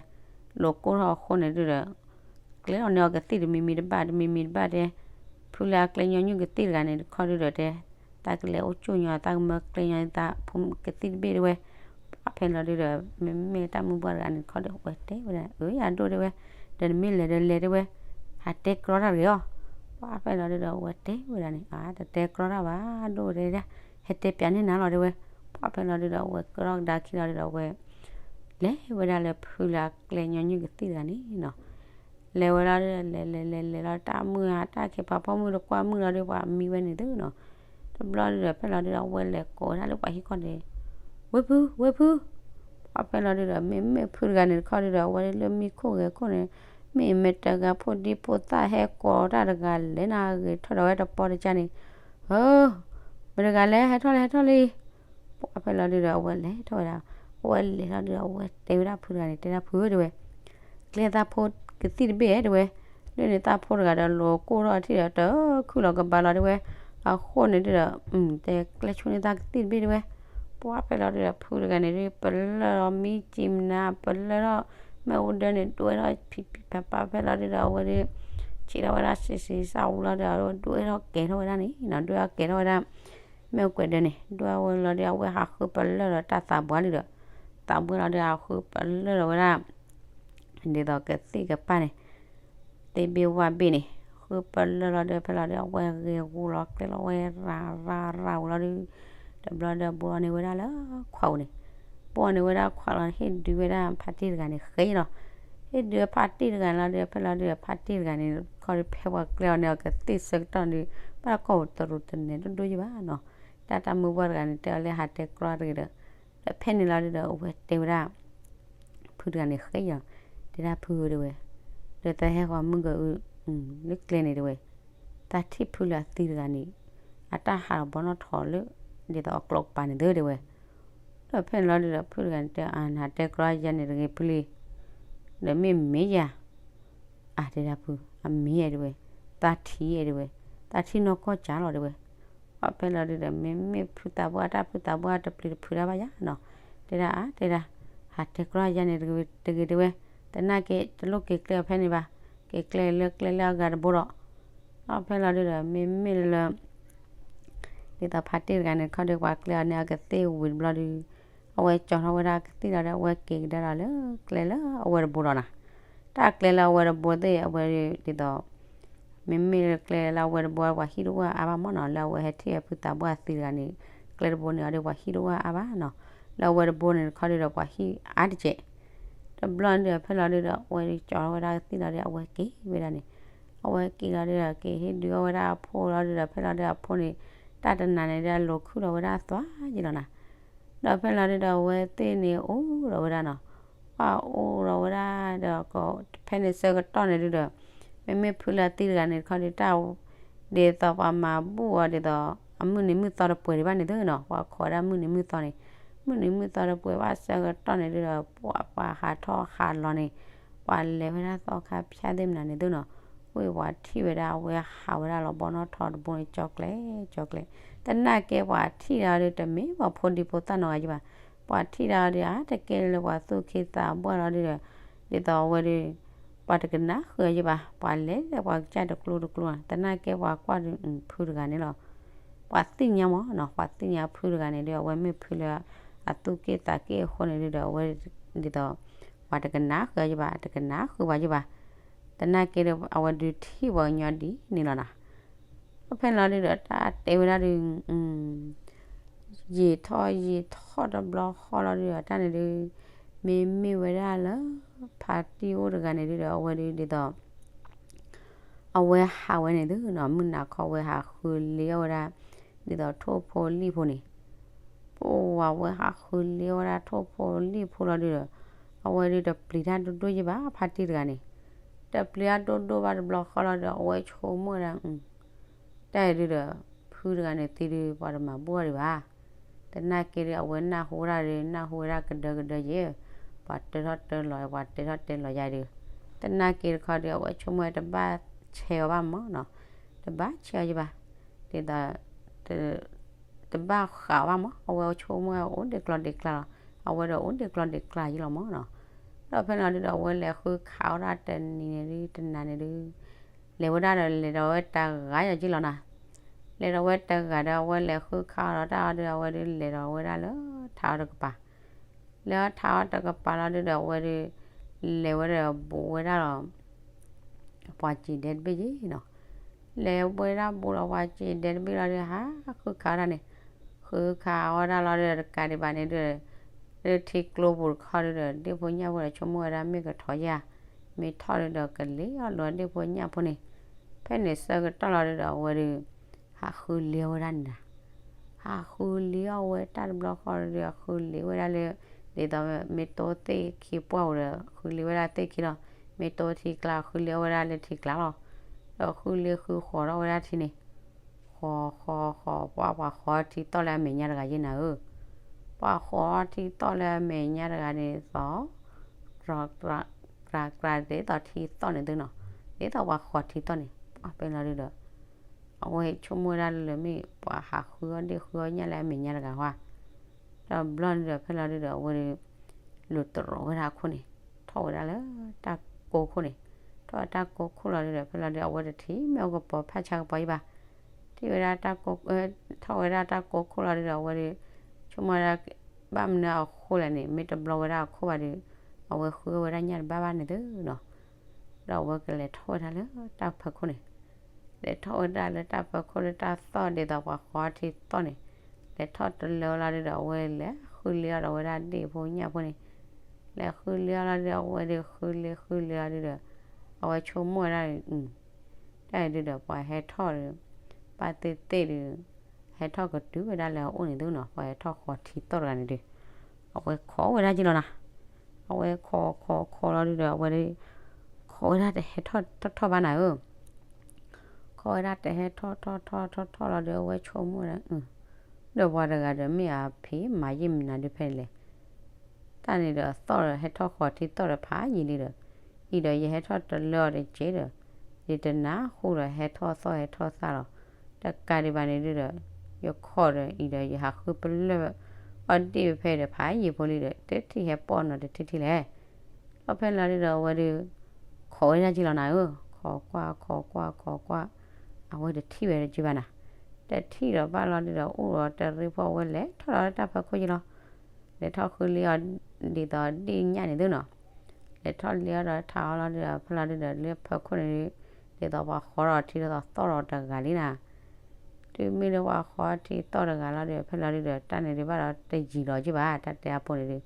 လိၤကိၢ်ထီၣ်အဃိန့ၣ်ဒုးဒီး ကျဲအီၤန့ၢ်အီၤကသ့ၣ်တမံၤမံၤတဘၣ် တမံၤမံၤတဘၣ်တဲ, ဖုလၢအကျဲညီနုၢ်ကသ့ၣ်တဂၤန့ၣ်တခီဒုးဒီးတဲ, တၢ်ကလဲၤအိၣ်ကၠိညီ တၢ်ကမၢကျဲညီသးဖိကသ့ၣ်တဘ့ၣ်တဲဝဲ, ပှၤဖဲလီၤဒုးဒီး မ့မ့ၢ်တၢ်မုၢ်ပှၢ်တဂၤန့ၣ်တခီဒီး အဝဲတဲဝဲဒၣ် အၢ ယၤဒိၣ်တဲဝဲ, ဒီးနမ့ၢ်လဲၤဒီးလဲၤတဲဝဲ, ဟးတဲကြီတၢ်တဂ့ၤအီၤ, ပှၤဖဲလီၤဒုးဒီး အဝဲတဲဝဲဒၣ်န့ၣ် အါ တတဲကြီတၢ်ဘၣ်ဒိၣ်တဲဒၣ်, ဟဲတဲပျးန့ၢ်နၤလီၤတဲဝဲ, ပှၤဖဲလီၤဒုးဒီး အဝဲကြီကဒါခံလီၤဒုးဒီး အဝဲ လဲၤဝဲဒၣ်လၢဖုလၢအကျဲညီနုၢ်ကသ့ၣ်တဂၤန့ၣ်နီၤ, လဲၤဝဲလီၤဒုးဒီး လဲၤလဲၤလဲၤလဲၤလီၤ တၢ်မုၢ်ဟါတၢ်ခံးဖးဖီမုၢ်တကွၢ်မုၢ်လီၤဒုး ပှၤမံဝဲန့ၣ်သုနီၤ, တဘျီဒုးဒီး ဖဲလီၤဒုးဒီး အဝဲလဲၤကိးဝဲဒၣ်လၢပှၤဟံၣ်ခီန့ၣ်, ဝ့ၢ်ဖု ဝ့ၢ်ဖု, ပှၤဖဲလီၤဒုးဒီး မ့မ့ၢ်ဖုတဂၤန့ၣ်တခီဒုးဒီး အဝဲလၢမံခိၣ်ဂဲၤခိၣ်န့ၣ် မ့ၢ်မ့ၢ်တဂၤဖိဒံဖိသၣ်ဟဲကိးတၢ်တဂၤလဲၣ်နၤ ဂဲၤထီၣ်ဒီးဝဲတပီတကၢ်န့ၣ်, ဧၢ မတၤတဂၤလဲၣ် ဟဲထီၣ်လံ ဟဲထီၣ်လံ, ပှၤဖဲလီၤဒုးဒီး အဝဲလဲၤထီၣ်ဝဲဒၣ်, အဝဲလဲၤထီၣ်ဒုးဒီး အဝဲတဲဝဲဒၣ်ဖုတဂၤန့ၣ် တဲဒၣ်ဖုဧၢတဲဝဲ, ကျဲသးဖိကသံၣ်တဘ့ၣ်တဲဝဲ, ဒ်န့ၣ်သးဖိတဂၤဒီး လိၤကိၢ်ထီၣ်ထံၣ်ဒီး တခုၣ်လီၤကဘၣ်လီၤတဲဝဲ, အဃိန့ၣ်ဒုဒီး တဲကျဲဆိန့ၢ်တၢ်ကသံၣ်တဘ့ၣ်ဒုဝဲ, ပှၢ်ဖဲလီၤဒုဒီး ဖုတဂၤန့ၣ်ဒု ပလၢၢ်လီၤမံစံမနၤ ပလၢၢ်ထီၣ် မ့ၣ်အူဒၢန့ၣ် ဒွဲၣ်ထီၣ်ဖံဖံဖးဖးဖဲလီၤဒုဒီး အဝဲဒု ဆံးထီၣ်ဝဲဒၣ်စံးစံးစၢ်ဝူလီၤဒီး ဒွဲၣ်ထီၣ်ကဲၤထီၣ်ဝဲဒၣ်န့ၣ်နီၤ ဒွဲၣ်ထီၣ်ကဲၤထီၣ်ဝဲဒၣ် မ့ၣ်အူကွဲၤဒၢန့ၣ် ဒွဲၣ်ဝဲလီၤဒု အဝဲဟးဃုပလၢၢ်လီၤတၢ်သးပှၢ်လံဒီး သးပှၢ်လီၤဒု ဟးဃုပလၢၢ်လီၤဝဲဒၣ် ဒ်သိးကသံၣ်ကပၢ်န့ၣ် သ့ၣ်ဘ့ၣ်ဝၣ်ဘ့ၣ်န့ၣ် ဃုပလၢၢ်လီၤဒု ဖဲလီၤဒု အဝဲဂဲၤဂူာ်လီၤကျဲလီၤဝဲရၤရၤရၤဝူလီၤဒု တဘျီဒီး ဘိးအီၤန့ၢ်ဝဲဒၣ်လၢခွးပူၤန့ၣ်, ဘိးအီၤန့ၢ်ဝဲဒၣ်ခွးလီၤ ဟ့ၣ်ဒုးဝဲဒၣ်ဖါတံၢ်တဂၤန့ၣ်ဃ့လီၤ. ဟ့ၣ်ဒုးဖါတံၢ်တဂၤန့ၣ်လီၤဒု ဖဲလီၤဒု ဖါတံၢ်တဂၤန့ၣ် ခီဒု ဖဲပှၤကျဲအီၤန့ၣ် အကသံၣ်ဆၢကတီၢ်ဒု ဘၣ်တၢ်ကီၢ်ပူၤတရူးတနဲၤဒိၣ်ဒိၣ်ယံၤဘၣ်နီၤ. တၢ်တၢ်မုၢ်ပှၢ်တဂၤန့ၣ် တဲအီၤလၢဟးတဲကြီတဂ့ၤဒီး ဒီးဖဲန့ၣ်လီၤဒုဒီး အဝဲတဲဝဲဒၣ် ဖုတဂၤန့ၣ်ဃ့လီၤ, တဲဒၣ်ဖုဧၢတဲဝဲ, ဒီးတၢ်ဟဲဃီၤမုၢ်ကအု လၢကျဲန့ၣ်တဲဝဲ, တၢ်ထံၣ်ဖုလၢအသံတဂၤန့ၣ် အတၢ်ဟးလီၤဘီနီၣ်ထိးလၢ ဒ်သိးအကျိာ်ကပၤန့ၣ်သုတဲဝဲ, ဒီးဖဲန့ၣ်လီၤဒုဒီး ဖုတဂၤန့ၣ်တဲ အနဟးတဲကြီယၤန့ၣ်တဂ့ၤဖုလံ, ဒီးမ့ၢ်မ့ၢ်ယၤ အတဲဒၣ်ဖု အမ့ၢ်တဲဝဲ, သးထံၣ်တဲဝဲ, သးထံၣ်နီၢ်ကီၢ်ကၢ်လီၤတဲဝဲ, ပှၢ်ဖဲလီၤဒုဒီး မ့မ့ၢ်ဖုသးပှၢ်တၢ်ဖုသးပှၢ်တပျံၤတဖုးတၢ်ဘၣ်ယၤနီၤ, တဲဒၣ်အါတဲဒၣ်, ဟးတဲကြီယၤန့ၣ်တဂ့ၤတဲဝဲ, သနာ်က့တလိၣ်က့ၤကျဲအီၤဖဲန့ၣ်ဘၣ်, က့ၤကျဲလၢကျဲလၢအဂၤတဘိဒီး, ဒီးဖဲလီၤဒုဒီး မ့မ့ၢ်လၢ ဒ်သိးဖါတံၢ်တဂၤန့ၣ် ခီဒုပှၤကျဲအီၤန့ၣ် အကသ့ၣ်ဝံၤတဘျီဒု အဝဲကၠီထီၣ်ဝဲဒၣ်ကသံၣ်လီၤဒီး အဝဲက့ၤကဒါဒီးလၢကျဲလၢအဝဲတဘိဒီးနီၤ, တၢ်ကျဲလၢအဝဲတဘိသ့ၣ် အဝဲဒ်သိး မ့မ့ၢ်လၢကျဲလၢအဝဲတဘိ ပှၤဟံၣ်တအိၣ်အါဘၣ်မ့ၢ်နီၤ, လၢအဝဲဟဲထံၣ်အဖုသးပှၢ်သံတဂၤန့ၣ် ကျဲတဘိန့ၣ်အီၤဒီး ပှၤဟံၣ်တအိၣ်အါဘၣ်နီၤ, လၢအဝဲတဘိန့ၣ်တခီဒုဒီး ပှၤဟံၣ်အါတကဲး, တဘျီဒုဒီး ဖဲလီၤဒုဒီး အဝဲကၠီထီၣ်ဝဲဒၣ်ကသံၣ်လီၤဒီး အဝဲက့ၤဝဲဒၣ်န့ၣ်, အဝဲက့ၤလီၤဒုဒီး က့ၤဟ့ၣ်ဒုးအီၣ်ဝဲဒၣ်အဖိလီၤဒုဒီး ဖဲလီၤဒုအဖိန့ၣ် တၢ်တနၤန့ၣ်ဒီး အလိၤခုၣ်ဒီးဝဲဒၣ်အသွါယံၤလီၤနီၤ, ဒီးဖဲလီၤဒုဒီး အဝဲသ့ၣ်န့ၣ်အိၣ်ဒီးဝဲဒၣ်နီၤ, ပှၢ်အိၣ်ဒီးဝဲဒၣ်ဒီး ဖဲန့ၣ်ဆၢကတီၢ်န့ၣ်ဒုဒီး မ့မ့ၢ်ဖုလၢအသံတဂၤန့ၣ်တခီဒု တၢ် ဒ်သိးပှၤမၤဘူၣ်အီၤဒ်သိး အမုၢ်နံၤမုၢ်သီတပှဲၤဒံးဘၣ်န့ၣ်သုနီၤ, ပှၤခိးဝဲဒၣ်မုၢ်နံၤမုၢ်သီန့ၣ်, မုၢ်နံၤမုၢ်သီတပှဲၤဘၣ်ဆၢကတီၢ်န့ၣ်ဒုဒီး ပှၤပှၤဟးထီၣ်ဟးလီၤန့ၣ်, ပှၤလဲၤဝဲဒၣ်သီခါဖၠၣ်သ့ၣ်မနုၤန့ၣ်သုနီၤ, ဝံၤပှၤထံၣ်ဝဲဒၣ်အဝဲဟးဝဲဒၣ်လီၤဘီနီၣ်ထိးတဘိန့ၣ် ကၠီကျဲးကၠီကျဲး, သနာ်က့ပှၤထံၣ်ဒၣ်အီၤဒု တမ့ၢ်ပှၤဖိဒံဖိသၣ်နီတဂၤယံၤဘၣ်, ပှၤထံၣ်ဒၣ်အီၤဒု အါတက့ၢ်လၢပှၤသူၣ်က့သးပှၢ်လီၤဒုဒီး ဒ်သိးအဝဲဒု ပှၤတကနၣ်ဃုာ်အီၤယံၤဘၣ်, ပှၤလဲၤလၢပှၤကစၢ်တကျိၤတကျိၤ, သနာ်က့ပှၤကွၢ်ဒု ဖုတဂၤန့ၣ်လီၤ, ပှၤသ့ၣ်ညါမ့ၢ်နီၤ, ပှၤသ့ၣ်ညါဖုတဂၤန့ၣ်ဒု အဝဲမ့ၢ်ဖုလၢအသူၣ်က့သးက့အဃိန့ၣ်ဒုဒီး အဝဲဒ်သိး ပှၤတကနၣ်ဃုာ်အီၤယံၤဘၣ်, တကနၣ်ဃုာ်ပှၤယံၤဘၣ်, သနာ်က့ဒီး အဝဲဒုထံၣ်ပှၤကညီဒ်န့ၣ်လီၤနီၤ. ဖဲန့ၣ်လီၤဒုဒီး တၢ်တဲဝဲဒၣ်ဒု ယံာ်ထီၣ်ယံာ်ထီၣ်တဘျီဃီလီၤဒုဒီး တၢ်န့ၣ်ဒု မ့မ့ၢ်ဝဲဒၣ်လၢ ဖါတံၢ်အိၣ်တဂၤန့ၣ်ဒုဒီး အဝဲဒုဒ်သိး အဝဲဟးဝဲန့ၣ်သုနီၤ မုၢ်နၤခီဝဲဟးဃုလ့အီၣ်ဝဲဒၣ် ဒ်သိးထိၣ်ဖိလံၣ်ဖိန့ၣ်, ပဝဲဟးဃုလ့အီၣ်ဝဲဒၣ်ထိၣ်ဖိလံၣ်ဖိလီၤဒုဒီး အဝဲဒုတပျံၤတၢ်ဒိၣ်ဒိၣ်ယံၤဘၣ် ဖါတံၢ်တဂၤန့ၣ်, တပျံၤတၢ်ဒိၣ်ဒိၣ်ဘၣ်တဘျီဃီလီၤဒီး အဝဲဆိကမိၣ်ဝဲဒၣ် တၢ်အံၤဒုဒီး ဖုတဂၤန့ၣ်သံဒု ပှၤတမၤဘူၣ်အီၤဒံးဘၣ်. သနာ်က့ဒီး အဝဲနၢ်ဟူဝဲဒၣ်ဒီး နၢ်ဟူဝဲဒၣ်ကဒၢကဒၢယဲၢ်, ပှၤတဲထီၣ်တဲလီၤ ပှၤတဲထီၣ်တဲလီၤယၤဒု, သနာ်က့တခီဒီး အဝဲဆိကမိၣ်ဝဲတဘၣ်ဆဲးအီၤဘၣ်မးနီၤ, တဘၣ်ဆဲးအီၤယံၤဘၣ်, ဒ်သိး တဘၣ်ဃးအီၤဘၣ်မး, အဝဲဆိကမိၣ်ဝဲအိၣ်ဒံးကျီဒံးကျါလီၤ, အဝဲဒီးအိၣ်ဒံးကျီဒံးကျါယံၤလီၤမးနီၤ. ဒီးဖဲန့ၣ်လီၤဒုဒီး အဝဲလဲၤဃုခးအီၣ်ဒၣ်တနံၤန့ၣ်ဒု တနၤန့ၣ်ဒု လဲၤဝဲဒၣ်ဒီး လဲၤဒီးဝဲတဂၤယၤယံၤလီၤနီၤ. လဲၤဒီးဝဲတဂၤဒီး အဝဲလဲၤဃုခးအီၣ်ဒီးတၢ်အီၤဒု အဝဲဒုလဲၤဒီးဝဲဒၣ်လၢထးအီၣ်တကပၤ, လဲၤအီၣ်ထးအီၣ်တကပၤလီၤဒုဒီး အဝဲဒု လဲၤဝဲဒီးဘူးဝဲဒၣ်လီၤ ပှၤစံးဒဲတဘ့ၣ်ယံၤနီၤ. လဲၤဝဲဒၣ်ဘူးလီၤပှၤစံးဒဲတဘ့ၣ်လီၤဒီး ဟးဃုခးအီၣ်ဒၣ်န့ၣ်, ဃုခးအီၣ်ဒၣ်လီၤဒီး တကးဒံးဘၣ်န့ၣ်ဒီး လၢထံကျိပူၤတခီဒုဒီး ဒ့ၣ်ဖိညၣ်ဖိဒီး ဆိကမိၣ်ဝဲဒၣ်မ့ၢ်ကထီယၤ, မ့ၢ်ထီၣ်ဒုဒီး ကလ့အီၣ်လိာ်ဒ့ၣ်ဖိညၣ်ဖိန့ၣ်, ဖဲန့ၣ်ဆၢကတီၢ်လီၤဒုဒီး အဝဲဒု ဟးဃုလ့အီၣ်ဝဲဒၣ်န့ၣ်နီၤ. ဟးဃုလ့အီၣ်ဝဲတၢ်တဘျီဃီဒီး ဃုလ့ဝဲဒၣ်လၢ ဒ်သိးမ့ၢ်တိသ့ၣ်ခံပှၢ်ပူၤဒီး ဃုလ့ဝဲဒၣ်သ့ၣ်ခံလီၤ, မ့ၢ်တိထံကျါ ဃုလ့အီၣ်ဝဲဒၣ်လၢထံကျါလီၤ. ဒီးဃုလ့ဃုဃီၤထီၣ်ဝဲဒၣ်ထံန့ၣ်, ဃီၤဃီၤဃီၤ ပှၤပှၤဃီၤထံသီၣ်လၢအမဲာ်ညါတဂၤယဲၢ်နၤဧၢ, ပှၤဃီၤထံသီၣ်လၢအမဲာ်ညါတဂၤန့ၣ်သိး ကြၤကြၤဒ်သိးထံသီၣ်န့ၣ်သုနီၤ, ဒ်သိးပှၤဃီၤထံသီၣ်န့ၣ် ပှၢ်ဖဲန့ၣ်လီၤဒုဒီး အဝဲဆိကမိၣ်ဝဲဒၣ်လၢမ့ၢ်ပှၤဟးဃုအီၣ်ဒ့ၣ်ဃုအီၣ်ညၣ်လၢအမဲာ်ညါတဂၤဧါ. တဘျီန့ၣ်ဒီး ဖဲလီၤဒုဒီး အဝဲဒီး လူၤတရိးဝဲဒၣ်အခိၣ်န့ၣ်, ထီၣ်ဝဲဒၣ်လၢတၢ်ကိးခိၣ်န့ၣ်, ထီၣ်ဝဲတၢ်ကိးခိၣ်လီၤဒုဒီး ဖဲလီၤဒု အဝဲတထံၣ်မ့ၢ်အိၣ်ကပီၤဖးဆါကပီၤယံဘၣ်. ထံၣ်ဝဲဒၣ်တၢ်ကိး, ထီၣ်ဝဲဒၣ်တၢ်ကိးခိၣ်လီၤဒုဒီး အဝဲဒီး ဆိကမိၣ်ဝဲဒၣ် ဘၣ်မနုၤအဃိလဲၣ်န့ၣ် မ့ၢ်တဘျီဝဲဒၣ်အခိၣ်ဘၣ်ဒီး အဝဲဃုဝဲဒၣ်ညၣ်တဘၣ်ဘၣ်န့ၣ်သုနီၤ. ဒီးအဝဲကလဲၤထီၣ်ဝဲဒၣ်လၢတၢ်ဖၢခိၣ်န့ၣ်, လဲၤထီၣ်ဝဲဒၣ်လၢတၢ်ဖၢခိၣ်လၢတၢ်သီၣ်ဒ်သိးပှၤဃီထံသီၣ်န့ၣ်, လဲၤထီၣ်တလၢလီၤဒုဒီး အဝဲလဲၤဃုလ့အီၣ်ဒီးဝဲဒၣ်ဒ့ၣ်ဖိညၣ်ဖိန့ၣ်, လဲၤဃုလ့အီၣ်လီၤဒုဒီး အဝဲဒီးဃုလ့ဃုလ့လီၤဒုဒီး အဝဲဆိကမိၣ်ဝဲဒၣ် တၢ်အံၤဒုဒီး ပှၤဟဲထီၣ်ဒီး ဘၣ်သ့ၣ်သ့ၣ်ဒီး ဟဲထီၣ်ကတုၤဝဲဒၣ်လၢအအိၣ်န့ၣ်သုနီၤ, ပှၤဟဲထီၣ်ဃီထံသီၣ်တဂၤန့ၣ်ဒီး အဝဲခိးဝဲဒၣ်က့ၤလီၤနၤ. အဝဲခိးခိးခိးလီၤဒုဒီး အဝဲဒီး ခိးဝဲဒၣ်တဟဲထီၣ်ထီၣ်ထီၣ်ဘၣ်နၤဧၢ. ခိးဝဲဒၣ်တဟဲထီၣ်ထီၣ်ထီၣ်ထီၣ်ထီၣ်လီၤဒီး အဝဲဆိကမိၣ်ဝဲဒၣ် ဒီးပှၤတဂၤဒီး မ့ၢ်အဖံးမၤယံာ်မနုၤဒုဖဲန့ၣ်လဲၣ်. တၢ်န့ၣ်ဒီးအသီၣ်ဒီး ဟဲထီၣ်ဃီထံသီၣ်ဒီးဖးယံာ်လံဒီး အံၤဒီးယဟဲထီၣ်တလၢအီၤတက့ၢ်ဒီး ယတနၢ်ဟူဒီး ဟဲထီၣ်သီၣ်ဟဲထီၣ်သၣ်လီၤ. တကးဒံးဘၣ်န့ၣ်ဒုဒီး ယခိးဒီး အံၤဒီးယဟးဃုပလၢၢ် အီၣ်ဒ့ၣ်ဖဲဒီး ဖးယံာ်ဖိလံဒီး တထံၣ်ဟဲပိာ်နီၤတထံၣ်ထံၣ်လဲၣ်. ဒီးဖဲန့ၣ်လီၤဒုဒီး အဝဲဒီး ခိးဝဲဒၣ်က့ၤလီၤနၤဧၢ, ခိးကွၢ်ခိးကွၢ်ခိးကွၢ်, အဝဲတထံၣ်ဝဲဒၣ်က့ၤဘၣ်နၤ. တထံၣ်ဒီးဘၣ်လီၤဒုဒီး အိၣ်ဒီးတရံးဖိ အဝဲလဲၤထီၣ်လီၤလၢတၢ်ဖၢခိၣ်က့ၤလီၤ. လဲၤထီၣ်ဃုလ့အီၣ်ဒ်သိးဒ့ၣ်ညၣ်န့ၣ်သုနီၤ. လဲၤထီၣ်လ့အီၣ်ဒီးထးအီလီၤဒုဒီး ဖဲလီၤဒုဒီး လၢဖၢခိၣ်န့ၣ်ဒု ဒ်သိးပှၤဃီထံဒီးသီၣ်ဒီးတဂၤလံနၤ. တုၤမ့ၢ်လၢပှၤဃီထံသီၣ်တဂၤလီၤဒီး ဖဲလီၤဒုဒီး တၢ်န့ၣ်ဒုးဘၣ်ဒီးတယံၤလီၤက့ၤဘၣ် တၢ်တဲအဖိန့ၣ်ဒု,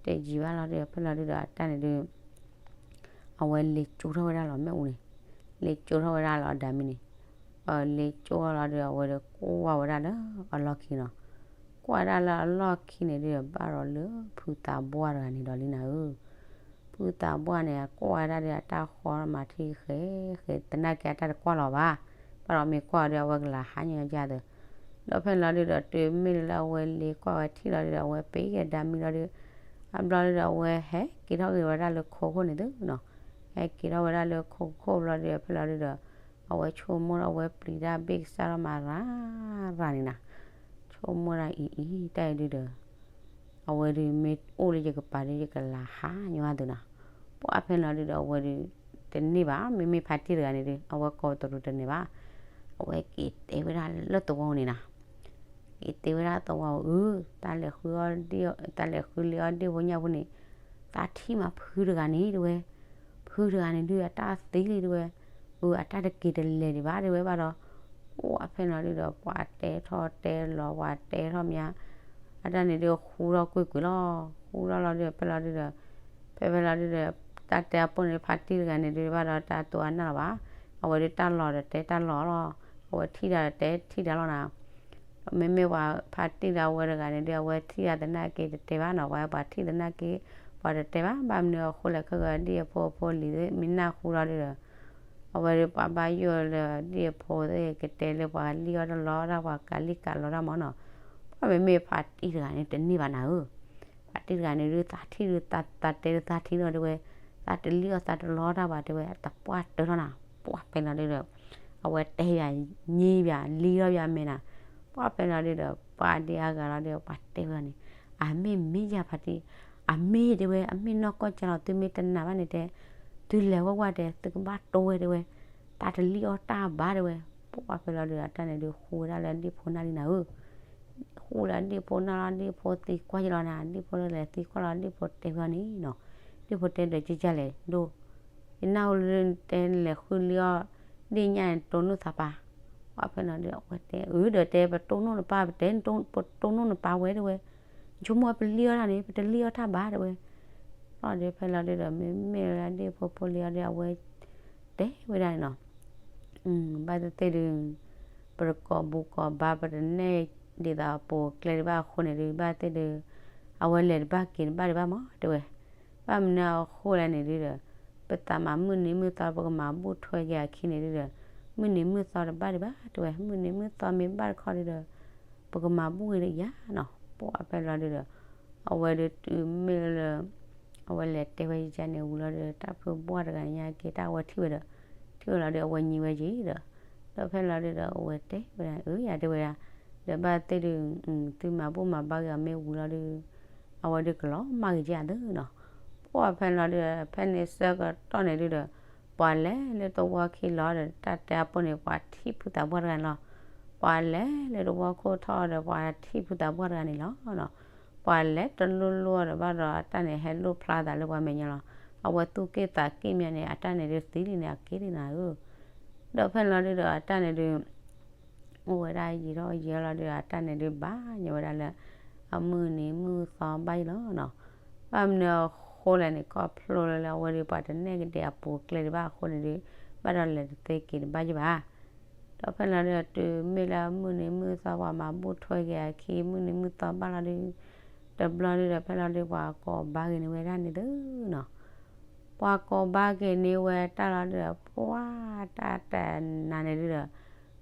တယံၤဘၣ်လီၤဒုဒီး ဖဲလီၤဒုဒီး တၢ်န့ၣ်ဒု အဝဲလ့ၤကၠိထီၣ်ဝဲဒၣ်လီၤမ့ၣ်အူန့ၣ်, လ့ၤကၠိထီၣ်ဝဲဒၣ်လီၤဒၣ်မံန့ၣ်, လ့ၤကၠိလီၤဒီး အဝဲဒီးကွၢ်ဝဲဒၣ်လၢအလီၢ်ခံနီၤ. ကွၢ်ဝဲဒၣ်လၢအလီၢ်ခံန့ၣ်ဒုဒီး ဘၣ်ဒီးလၢဖုသးပှၢ်တဂၤန့ၣ်ဒီးလံနၤဧၢ. ဖုသးပှၢ်န့ၣ် အကွၢ်ဝဲဒၣ်ဒီး အတၢ်ဃီမၤထံဃဲဃဲ သနာ်က့အတၢ်တကွၢ်လီၤဘၣ်, ဘၣ်ဒီးမ့ၢ်ကွၢ်ဒီး အဝဲကလၤဟါညီကသၢ. ဒီးဖဲန့ၣ်လီၤဒုဒီး တုၤမ့ၢ်လၢအဝဲလ့ၤကွၢ်ဝဲထံၣ်လီၤဒုဒီး အဝဲပ့ၤက့ၤဒၣ်မံလီၤဒု, အဘျီဒုဒီး အဝဲဟဲက့ၤထီၣ်က့ၤဝဲဒၣ်လၢခိခိၣ်န့ၣ်သုနီၤ. ဟဲက့ၤထီၣ်ဝဲဒၣ်လၢခိခိၣ်ဘျီဒုဒီး ဖဲလီၤဒုဒီး အဝဲဆိကမိၣ်ဒီး အဝဲပျံၤတၢ်ဘ့ၣ်ကစၢ်ထီၣ်မၤရၤရၤန့ၣ်နၤ. ဆိကမိၣ်ဒၣ်အံၤအံၤ တၢ်အံၤဒုဒီး အဝဲဒုးမ့ၢ်အိၣ်လၢယကပၤဒီး ယကလၤဟါညီအသိးနီၤ. ပှၢ်ဖဲန့ၣ်လီၤဒုဒီး အဝဲဒုး တန့ၢ်ဘၣ်, မ့မ့ၢ်ဖါတံၢ်တဂၤန့ၣ်ဒုး အဝဲကိးတရူးတန့ၢ်ဘၣ်. အဝဲက့ၤတဲဝဲဒၣ်လၢသဝီန့ၣ်နၤ. က့ၤတဲဝဲဒၣ်သဝီအံၤ တၢ်လဲၤဃုအီၣ်ဒ့ၣ်, တၢ်လဲၤဃုလ့အီၣ်ဒ့ၣ်ဖိညၣ်ဖိန့ၣ် သးထံၣ်မးဖုတဂၤန့ၣ်တဲဝဲ, ဖုတဂၤန့ၣ်ဒုး အတၢ်သံလံတဲဝဲ, အတၢ်တက့ၤတလဲၤဒံးဘၣ်တဲဝဲဘၣ်ဒီး ပှၢ်ဖဲန့ၣ်လီၤဒုဒီး ပှၤတဲထီၣ်တဲလီၤ ပှၤတဲထီၣ်မး, အတၢ်န့ၣ်ဒုးဃူထီၣ်ကွ့ၢ်ကွ့ၢ်လီၤ. ဃူထီၣ်လီၤဒုး ဖဲလီၤဒုဒီး ဖဲဖဲလီၤဒုဒီး တၢ်တဲအပိၢ်န့ၣ် ဖါတံၢ်တဂၤန့ၣ်ဒုး ဘၣ်ဒီးတၢ်တိၤအနၢ်လီၤဘၣ်. အဝဲဒုးတၢ်လီၤဒီးတဲတၢ်လီၤလီၤ, အဝဲထံၣ်တၢ်ဒီးတဲထံၣ်တၢ်လီၤနၤ. မ့မ့ၢ်ပှၤဖါတံၢ်ဒီးအဝဲတဂၤန့ၣ်ဒုး အဝဲထံၣ်တၢ်သနာ်က့တတဲဘၣ်နီၤ, ပှၤပှၤထံၣ်သနာ်က့ ပှၤတတဲဘၣ်, ဘၣ်မနုၤအဃိလဲၣ် ခဲကဒ်အဖိအဖိလံၤမ့ၢ်နၢ်ဃူထီၣ်ဒုဒီး အဝဲဒုးပှၤဘၣ်ယိၣ်လၢဒ့ၣ်အဖိသ့ၣ်ကတဲလၢပှၤလံၣ်အီၣ်တၢ်လီတၢ် ပှၤကးလံၣ်ကးလီတၢ်မၢ်နီၤ. ပှၢ်မ့မ့ၢ်ဖါတံၢ်တဂၤန့ၣ် တန့ၢ်ဘၣ်နၤဧၢ. ဖါတံၢ်တဂၤန့ၣ်ဒုး သးထံၣ်ဒုး သးတဲဒုးသးထံၣ်လီၤတဲဝဲ, သးတလံၣ်အီၣ်သးတလီတၢ်ဘၣ်တဲဝဲ တပှၢ်တၢၢ်ထီၣ်နၤ. ပှၢ်ဖဲန့ၣ်လီၤဒုဒီး အဝဲတဲယၤ ညံဘၣ် လံၣ်ထီၣ်ယၤမဲာ်နၤ. ပှၢ်ဖဲန့ၣ်လီၤဒုဒီး ပှၤဒ်အါဂၤလီၤဒုး ပှၤတဲဝဲန့ၣ် အမ့ၢ်မ့ၢ်ယၤဖါတံၢ်, အမ့ၢ်တဲဝဲ အမ့ၢ်နီၢ်ကီၢ်ကၢ်လီၤ သုမ့ၢ်တနာ်ဘၣ်န့ၣ်တဲ သုလဲၤဝဲဝဲတဲ သုကဘၣ်တိၢ်ဝဲတဲဝဲ, သးတလံၣ်အီၣ်တၢ်ဘၣ်တဲဝဲ. ပှၢ်ဖဲလီၤဒုဒီး အတၢ်န့ၣ်ဒုးဃူဝဲဒၣ်လၢဒ့ၣ်ဖိနၢ်လံနၤဧၢ. ဃူလၢဒ့ၣ်ဖိနၢ်လီၤ ဒ့ၣ်ဖိသံကွၢ်ယလီၤနၤ, ဒ့ၣ်ဖိလဲၤသံကွၢ်လီၤ ဒ့ၣ်ဖိတဲဝဲန့ၣ်နီၤ. ဒ့ၣ်ဖိတဲဒီးကကၢ်လဲၣ်ဒိၣ်, ယနၢ်ဟူလၢတဲလဲၤဃုလ့အီၣ်ဒ့ၣ်ညၣ်န့ၣ် တိၢ်နီၣ်သးပၢ်. ပှၢ်ဖဲန့ၣ်လီၤဒုဒီး အဝဲတဲ အၢ ဒီးတဲပတိၢ်နီၣ်နပၢ် ပတဲပတိၢ်နီၣ်နပၢ်ဝဲတဲဝဲ, ဆိကမိၣ်ပလံၣ်အီၣ်တၢ်န့ၣ် ပတလံၣ်အီၣ်တၢ်ဘၣ်တဲဝဲ. လီၤဒုးဖဲလီၤဒုဒီး မ့မ့ၢ်ဝဲဒၣ်ဒ့ၣ်ဖိဖိလံၣ်အီၣ်ဒုး အဝဲတဲဝဲဒၣ်န့ၣ်နီၤ. ဘၣ်သ့ၣ်သ့ၣ်ဒုး ပတကိးဘူၣ်ကိးဘါ ပတနဲၣ်ဒ်သိးအပူၤအကျဲဒံးဘၣ်အဃိန့ၣ်ဒုး ဘၣ်သ့ၣ်ဒုး အဝဲလဲၤတဘၣ်က့ၤတဘၣ်ဒံးဘၣ်မးတဲဝဲ. ဘၣ်မနုၤအဃိလဲၣ်န့ၣ်ဒုးဒီး ပသးမၤမုၢ်နံၤမုၢ်သီ ပကမၤဘူၣ်ထွဲက့ၤအခံန့ၣ်ဒုးဒီး မုၢ်နံၤမုၢ်သီတဘၣ်ဒံးဘၣ်တဲဝဲ. မုၢ်နံၤမုၢ်သီမ့ၢ်ဘၣ်တခီဒုးဒီး ပကမၤဘူၣ်က့ၤဒီးယၤနီၤ. ပှၢ်ဖဲလီၤဒုးဒီး အဝဲဒုးတုၤမ့ၢ်လၢ အဝဲလဲၤတဲဝဲယကန့ၣ်ဝံၤလီၤဒီး တၢ်ဖုဘှၢ်တဂၤညါက့ၤ တၢ်အဝဲထံၣ်ဝဲဒီး ထံၣ်ဝဲလီၤဒီး အဝဲညံဝဲယံၤဒီး ဒီးဖဲလီၤဒုဒီး အဝဲတဲဝဲဒၣ် အၢ ယၤတဲဝဲဒၣ်, ဒီးဘၣ်သ့ၣ်ဒုး သုမၤဘူၣ်မၤဘါဂ့ၤအီၤမ့ၢ်ဝံၤလီၤဒုး အဝဲဒုးကလီၤမၢ်ဂ့ၤက့ၤအသးနီၤ. ပှၢ်ဖဲလီၤဒုဒီး ဖဲန့ၣ်ဆၢကတီၢ်န့ၣ်ဒုဒီး ပှၤလဲၤလၢသဝီခံလီၤဒီး တၢ်တဲအပူၤန့ၣ် ပှၤထံၣ်ဖုသးပှၢ်တဂၤန့ၣ်လီၤ. ပှၤလဲၤလၢသဝီခိၣ်ထီၣ်ဒီး ပှၤထံၣ်ဖုသးပှၢ်တဂၤန့ၣ်လီၤ. ပှၤလဲၤတလိၣ်လိၣ်ဒီးဘၣ်ဒီး အတၢ်န့ၣ်ဟဲလိၣ်ဖျါသးလၢပှၤမဲာ်ညါလီၤ. အဝဲသူၣ်က့ၣ်သးက့ၣ်မးန့ၣ် အတၢ်န့ၣ်ဒုးသံလံန့ၣ် အက့ၤလံနၤဧၢ. ဒီးဖဲလီၤဒုဒီး အတၢ်န့ၣ်ဒုး အိၣ်ဝဲဒၣ်ယံာ်ထီၣ်ယံာ်လီၤဒုဒီး အတၢ်န့ၣ်ဒုးဘၣ်ညီဝဲဒၣ်လၢ အမုၢ်နံၤမုၢ်သီဘၣ်ယံၤလီၤနီၤ. ဘၣ်မနုၤအဃိလဲၣ်န့ၣ် ခီဖျိလၢလၢအဝဲဒုး ပှၤတနဲၣ်က့ၤဒံးအပူၤအကျဲဒံးဘၣ်အဃိန့ၣ်ဒုး ဘၣ်ဒီးလဲၤတသ့က့ၤတဘၣ်ယံၤဘၣ်. ဒီးဖဲလီၤဒုဒီး တုၤမ့ၢ်လၢအမုၢ်နံၤမုၢ်သီ ပှၤမၤဘူၣ်ထွဲက့ၤအခံ မုၢ်နံၤမုၢ်သီဘၣ်လီၤဒုး တဘျီဒုဒီး ဖဲလီၤဒု ပှၤကိးဘါက့ၤန့ၢ်ဝဲဒၣ်န့ၣ်သုနီၤ. ပှၤကိးဘါက့ၤန့ၢ်ဝဲတၢ်လီၤဒုဒီး ပှၤတၢ်တနၤန့ၣ်ဒုဒီး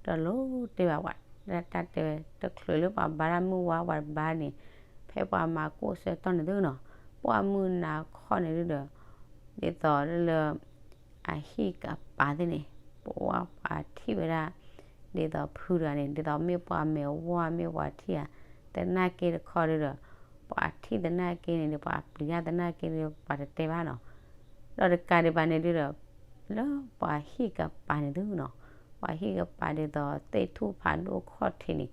တလိၣ်တဲဘၣ်ပှၤ တၢ်တဲဝဲ တချုးလၢပှၤဘါတၢ်မုၢ်ဝါ ပှၤဘါန့ၣ် ဖဲပှၤမၤကိးဆၢကတီၢ်န့ၣ်သုနီၤ. ပှၢ်မုၢ်နၤခီန့ၣ်ဒုဒီး ဒ်သိးလၢ အဟံၣ်ကပၤသ့ၣ်န့ၣ် ပှၢ်ပှၤထံၣ်ဝဲဒၣ် ဒ်သိးဖုတဂၤန့ၣ် ဒ်သိးမ့ၢ်ပှၤမဲာ်ဝါ မ့ၢ်ပှၤထံၣ်ဧါ သနာ်က့တခီဒုဒီး ပှၤထံၣ်သနာ်က့န့ၣ်ဒီး ပှၤပျံၤတၢ်သနာ်က့ဒီး ပှၤတတဲဘၣ်နီၤ. ဒီးတကးဒံးဘၣ်န့ၣ်ဒုဒီး လၢပှၤဟံၣ်ကပၤန့ၣ်သုနီၤ ပှၤဟံၣ်ကပၤဒ်သိးသ့ၣ်ထူၣ်ဖးဒိၣ်ခီၣ်ထံးန့ၣ်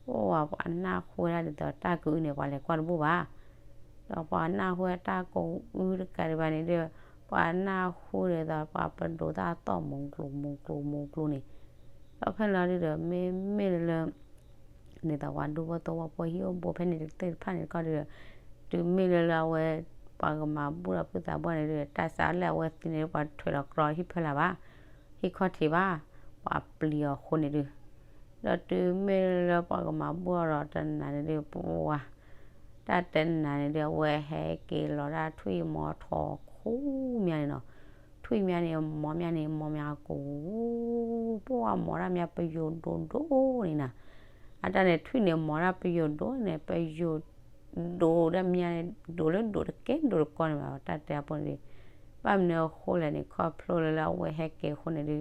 ပှၢ်ပှၤနၢ်ဟူဝဲဒၣ်ဒ်သိးတၢ်ကအုန့ၣ် ပှၤလဲၤကွၢ်တဘူၣ်ဘၣ် ဒီးပှၤနၢ်ဟူဝဲတၢ်ကအုတကးဒံးဘၣ်န့ၣ်ဒီး ပှၤနၢ်ဟူဒ်သိးပှၤပဒိးတၢ်အသီၣ်မူကျိၤမူကျိၤမူကျိၤန့ၣ်, ဒီးဖဲလီၤဒုဒီး မ့မ့ၢ်လၢ ဒ်သိးပှၤဒူဖိသဝီဖိဟံၣ်အိၣ်ဘူးဖဲန့ၣ်တသ့ၣ်တဖၣ်န့ၣ်တခီဒုဒီး တုၤမ့ၢ်လၢလၢအဝဲ ပှၤကမၤဘူၣ်ဒီးဖုသးပှၢ်န့ၣ်ဒုဒီး တၢ်စးလၢအဝဲသံန့ၣ် ပှၤထွဲးလီၤကြီဟံၣ်ဖီလာ်ဘၣ်, ဟံၣ်ခီၣ်ထံးဘၣ်, ပှၤပျံၤအီၤအဃိန့ၣ်ဒု ဒီးတုၤမ့ၢ်လၢပှၤကမၤဘူၣ်အီၤဒီးတနၤန့ၣ်ဒု ပှၤ တၢ်တနၤန့ၣ်ဒု အဝဲဟဲက့ၤလီၤဒၣ်ထွံၣ်မီၤထီၣ်ခူမးန့ၣ်နီၤ, ထွံၣ်မးန့ၣ် မီၤမးန့ၣ် မီၤမးကိး ပှၢ်မီၤတၢ်မးပယိၤဒိၣ်ဒိၣ်န့ၣ်နၤ, အတၢ်န့ၣ်ထွံၣ်န့ၣ်မီၤတၢ်ပယိၤဒိၣ်န့ၣ် ပယိၤ ဒိၣ်ဒၣ်မးန့ၣ် ဒိၣ်လၢဒိၣ်တကဲဒိၣ်တကီန့ၣ်ဘၣ် တၢ်တဲအပူၤန့ၣ်ဒု, ဘၣ်မနုၤအဃိလဲၣ်န့ၣ် ခီဖျိလၢလၢအဝဲဟဲက့ၤအဃိန့ၣ်ဒု,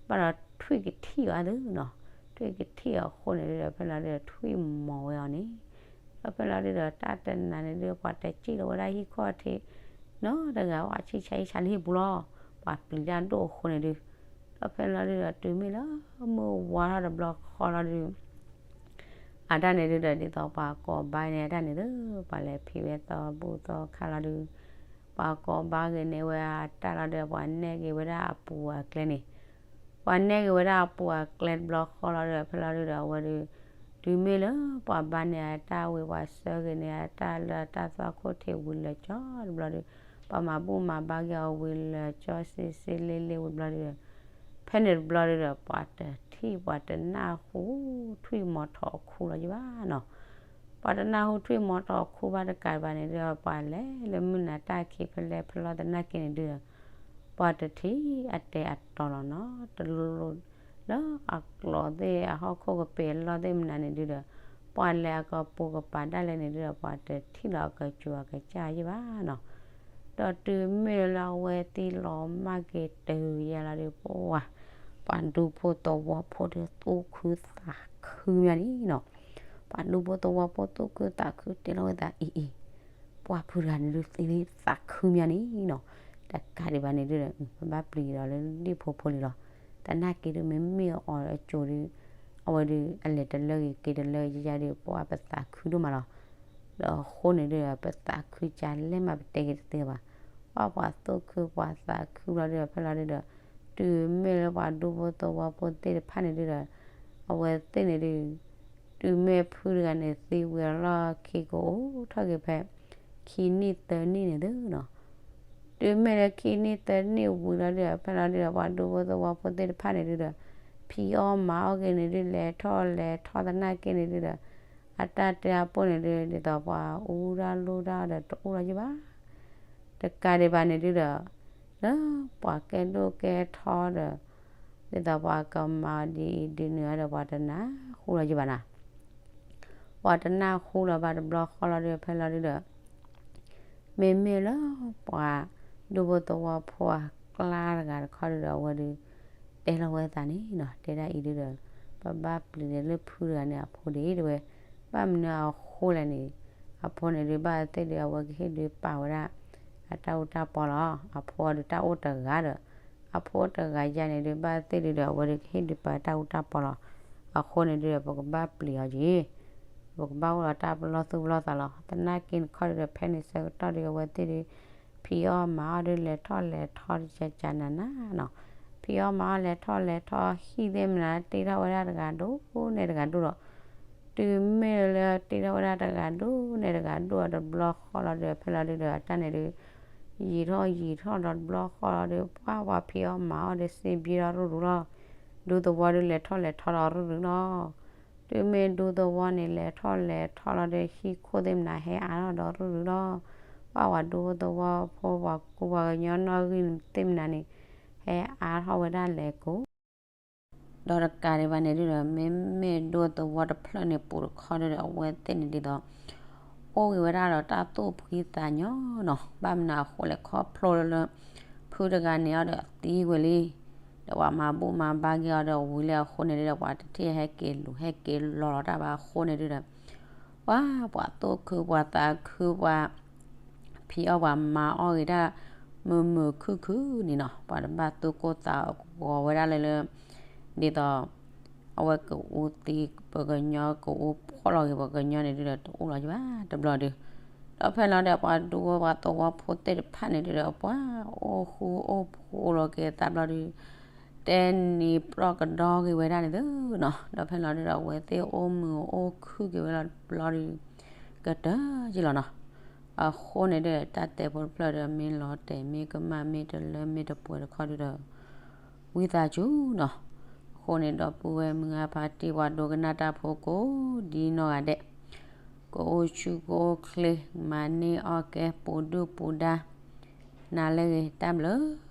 ဘၣ်ဒီးထွံၣ်ကထံၣ်အီၤသုနီၤ, ထွံၣ်ကထံၣ်အီၤအဃိန့ၣ်ဒုဒီး ဖဲလီၤဒုဒီးထွံၣ်မီၤဝဲအီၤန့ၣ်, ဒီးဖဲလီၤဒုဒီးတၢ်တနၤန့ၣ်ဒု ပှၤတစံၣ်လီၤဝဲဒၣ်ဟံၣ်ခီၣ်ထံး နီတဂၤ ပှၤဆံၣ်ဆါဟံၣ်ဆါလၢဟံၣ်ပူၤလီၤ, ပှၤပျံၤတၢ်ဒိၣ်အဃိန့ၣ်ဒု, ဒီးဖဲလီၤဒုဒီးတုၤမ့ၢ်လၢမုၢ်ဝါထီၣ်တဘျီဃီလီၤဒု အတၢ်န့ၣ်ဒုဒီး ဒ်သိးပှၤကိးဘါန့ၢ်အတၢ်န့ၣ်သု, ပှၤလဲၤဖံးဝဲသီဘူၣ်သီခါလီၤဒု, ပှၤကိးဘါက့ၤန့ၢ်ဝဲအတၢ်လီၤဒု ပှၤနဲၣ်က့ၤဝဲဒၣ်အပူၤအကျဲန့ၣ်, ပှၤနဲၣ်က့ၤဝဲဒၣ်အပူၤအကျဲတဘျီဃီလီၤဒု ဖဲလီၤဒုဒီးအဝဲဒု, တုၤမ့ၢ်လၢပှၤဘါန့ၢ်အတၢ်ဝံၤ ပှၤဆှၢက့ၤန့ၢ်အတၢ်လၢအတၢ်သွၣ်ခိၣ်ထံးဝံၤလၢာ်ကၠီတဘျီဒု, ပှၤမၤဘူၣ်မၤဘါက့ၤအီၤဝံၤလၢာ်ကၠီစ့စ့လ့လ့ဝံၤတဘျီဒုဒီး ဖဲန့ၣ်တဘျီဒုဒီး ပှၤတထံၣ်ပှၤတနၢ်ဟူထွံၣ်မီၤထီၣ်အခူလီၤယဘၣ်နီၤ, ပှၤတနၢ်ဟူထွံၣ်မီၤထီၣ်အခူဘၣ်တကးဘၣ်န့ၣ်ဒုဒီး ပှၤလဲၤလၢမုၢ်နၤတၢ်ခံဖဲလဲၣ်ဖဲလဲၣ်သနာ်က့န့ၣ်ဒုဒီး ပှၤတထံၣ်အတဲာ်အတီၤလီၤနီၤ, တလိၤလိၤ လၢအကျိၤသ့ၣ်အဟီၣ်ခိၣ်ကပ့ၤအလီၢ်သ့ၣ်မနုၤန့ၣ်ဒုဒီး ပှၤလဲၤအကပိာ်ကပၤဒၣ်လဲာ်န့ၣ်ဒုဒီး ပှၤတထံၣ်လီၤအကစူၤအကစၢ်ယဘၣ်နီၤ, ဒီးတုၤမ့ၢ်လၢအဝဲသံလီၤမၢ်က့ၤတုၤယဲလီၤဒု ပှၤ ပှၤဒူဖိသဝီဖိဒုသူၣ်ခုသးခုမးန့ၣ်နီၤ, ပှၤဒူဖိသဝီဖိသူၣ်ခုသးခုတဲလီၤဝဲသးအံၤအံၤ ပှၤဖုတဂၤန့ၣ်ဒုသံလံသးခုမးန့ၣ်နီၤ, တကးဒံးဘၣ်န့ၣ်ဒုဒီး ပဘၣ်ပျံၤဒီးလၢလံၣ်ဖိဖိလံလီၤ, သနာ်က့ဒုမ့မ့ၢ်အီၤအစိၤဒု အဝဲဒု အလဲၤတလၢဂ့ၤက့ၤတလၢဂ့ၤယယါဒု ပှၤပသးခုဒိၣ်မးလီၤ, ဒီးအဃိန့ၣ်ဒုဒီး ပသးခုကလဲၣ်မးပတဲက့ၤတသ့ဘၣ်, ပှၤပှၤသူၣ်ခုပှၤသးခုဘျီဒုဒီး ဖဲလီၤဒုဒီး တုၤမ့ၢ်လၢပှၤဒူဖိသဝီဖိသ့ၣ်တဖၣ်န့ၣ်ဒုဒီး အဝဲသ့ၣ်န့ၣ်ဒု တုၤမ့ၢ်ဖုတဂၤန့ၣ်သံဝံၤအလီၢ်ခံကအိၣ်ထီၣ်က့ၤဖဲ ခံနံၣ်သၢနံၣ်န့ၣ်သုနီၤ, တုၤမ့ၢ်လၢခံနံၣ်သၢနံၣ်ဝံၤလီၤဒုဒီး ဖဲလီၤဒုဒီး ပှၤဒူဖိသဝီဖိသ့ၣ်တဖၣ်န့ၣ်ဒုဒီး ဖံးအီၣ်မၤအီၣ်က့ၤန့ၣ်ဒု လဲၤထီၣ်လဲၤထီၣ်သနာ်က့န့ၣ်ဒုဒီး အတၢ်တဲအပူၤန့ၣ်ဒု ဒ်သိးပှၤအူတၢ်လိၣ်တၢ်ဒီးတအိၣ်လီၤယဘၣ် တကးဒံးဘၣ်န့ၣ်ဒုဒီး လၢပှၤကဲဒိၣ်ကဲထီဒီး ဒ်သိးပှၤကမၤဒ်အံၤဒ်နုၤဒီး ပှၤတနၢ်ဟူလီၤယဘၣ်နၤ, ပှၤတနၢ်ဟူလီၤဘၣ်တဘျီဃီလီၤဒု ဖဲလီၤဒုဒီး မ့မ့ၢ်လၢပှၤဒူဖိသဝီဖိအကျါတဂၤတခီဒုဒီး အဝဲဒု တဲ အဲၣ်လီၤဝဲသးန့ၣ်နီၤ, တဲဒၣ်အံၤဒုဒီး ပဘၣ်ပျံၤလၢဖုတဂၤန့ၣ်အဖိဒ့တဲဝဲ, ဘၣ်မနုၤအဃိလဲၣ်န့ၣ်, အဖိန့ၣ်ဒုးဘၣ်သ့ၣ်ဒုး အဝဲကဟ့ၣ်ဒုးပာ်ဝဲဒၣ် အတၢ်အူတၢ်ပီလီၤ. အဖိအီၤဒုးတၢ်အိၣ်တဂၤဒီး အဖိတဂၤယါန့ၣ်ဒုး ဘၣ်သ့ၣ်ဒုဒီး အဝဲဒုးကဟ့ၣ်ဒုးပာ်တၢ်အူတၢ်ပီလီၤ. အဃိန့ၣ်ဒုဒီး ပကဘၣ်ပျံၤအီၤက့ၤ, ပကဘၣ်အိၣ်ဒီးတၢ်ပလီၢ်သူၣ်ပလီၢ်သးလီၤ. သနာ်က့တခီဒုဒီး ဖဲန့ၣ်ဆၢကတီၢ်ဒု အဝဲသ့ၣ်ဒုး ဖံးအီၣ်မၤအီၣ်ဒုး လဲၤထီၣ်လဲၤထီဒု ကကနၤနၤနီၤ, ဖံးအီၣ်မၤအီၣ်လဲၤထီၣ်လဲၤထီ ဟံၣ်သ့ၣ်မနုၤ တ့ထီၣ်ဝဲဒၣ်တဂၤဒိၣ်န့ၢ်တဂၤဒိၣ်ဒီး တုၤမ့ၢ်လၢတ့ထီၣ်ဝဲဒၣ်တဂၤဒိၣ်န့ၢ်တဂၤဒိၣ်အီၤတဘျီဃီလီၤဒုး ဖဲလီၤဒုဒီး အတၢ်န့ၣ်ဒုး ယံာ်ထီၣ်ယံာ်ထီၣ်ဒီးတဘျီဃီလီၤဒုး ပှၢ်ပှၤဖံးအီၣ်မၤအီၣ်ဒုး စ့ဘံထီၣ်ရုၢ်ရုၢ်လီၤ. ဒူသဝီဒုး လဲၤထီၣ်လဲၤထီဒီးရုၢ်ရုၢ်လီၤ. တုၤမ့ၢ်ဒူသဝီန့ၣ် လဲၤထီၣ်လဲၤထီလီၤဒုး ဟံၣ်ခိၣ်သ့ၣ်မနုၤ ဟဲအါထီၣ်ဒီးရုၢ်ရုၢ်လီၤ. ပှၢ်ပှၤဒူသဝီဖိ ပှၤကူပှၤကညီနီၣ်ဂံၢ်သ့ၣ်မနုၤန့ၣ် ဟဲအါထီၣ်ဝဲဒၣ်လဲၤကိး ဒီးတကးဒံးဘၣ်န့ၣ်ဒုဒီး မ့မ့ၢ်ဒူသဝီတဖျၢၣ်န့ၣ် ပူၤတခီဒုဒီး အဝဲသ့ၣ်န့ၣ်ဒ်သိး အိၣ်ဂ့ၤဝဲဒၣ်ဒီးတၢ်သူၣ်ဖှံသးညီနီၤ, ဘၣ်မနုၤအဃိလဲၣ် ခီဖျိလၢ ဖုတဂၤန့ၣ်အီၤဒီးသံကွံာ်လံ, ဒီးပှၤမၤဘူၣ်မၤဘါက့ၤအီၤဒီးဝံၤလံအဃိန့ၣ်ဒုဒီး ပှၤတထံၣ်ဟဲက့ၤလူၤဟဲက့ၤလီၤလီၤတၢ်ဘၣ် အဃိန့ၣ်ဒုဒီး ပှၤ ပှၤသူၣ်ခုပှၤသးခု ပှၤဖံးအီၣ်ပှၤမၤအီၣ်ဂ့ၤဒၣ် မုာ်မုာ်ခုၣ်ခုၣ်န့ၣ်နီၤ, ပှၤတဘၣ်သူၣ်ကိၢ်သးဂီၤဝဲဒၣ်လၢလၢ ဒ်သိး အဝဲကအူသံပှၤကညီ ကအူဖှီၣ်လီၤက့ၤပှၤကညီန့ၣ်ဒုဒီး တအိၣ်လီၤကဘၣ်တဘျီဒု, ဒီးဖဲလီၤဒီး ပှၤဒူဝဲပှၤသဝီဖိသ့ၣ်တဖၣ်န့ၣ်ဒုဒီး ပှၤအိၣ်ဃူအိၣ်ဖိးလီၤက့ၤသးဘျီဒု တဲနံၤပြီကဒီဂ့ၤဝဲဒၣ်န့ၣ်သုနီၤ, ဒီးဖဲလီၤဒုဒီး အဝဲသ့ၣ်အိၣ်မုာ်အိၣ်ခုၣ်က့ၤဝဲလီၤတဘျီဒု ကတၢၢ်က့ၤလီၤနီၤ, အဃိန့ၣ်ဒုဒီး တၢ်တဲဖိတဖျၢၣ်ဒီး မ့ၢ်လီၤတဲာ်မ့ၢ်ကမၣ်မ့ၢ်တလၢမ့ၢ်တပှဲၤတခီဒုဒီး ဝံသးစူၤနီၤ, အဃိန့ၣ်ဒီပုၢ်ဝဲၢ်မုၢ်ဂၢ်ဖါတံၢ် ပှၤဒိကနၣ်တၢ်ဖိကိးဒ်နီၢ်ဂၤဒဲး ကအိၣ်ဆူၣ်ကအိၣ်ချ့ မၤန့ၢ်အီၣ်ကဲ ပူၤဒုၣ်ပူၤဒါ နၤလၢအဂ့ၤ တၢ်ဘျုး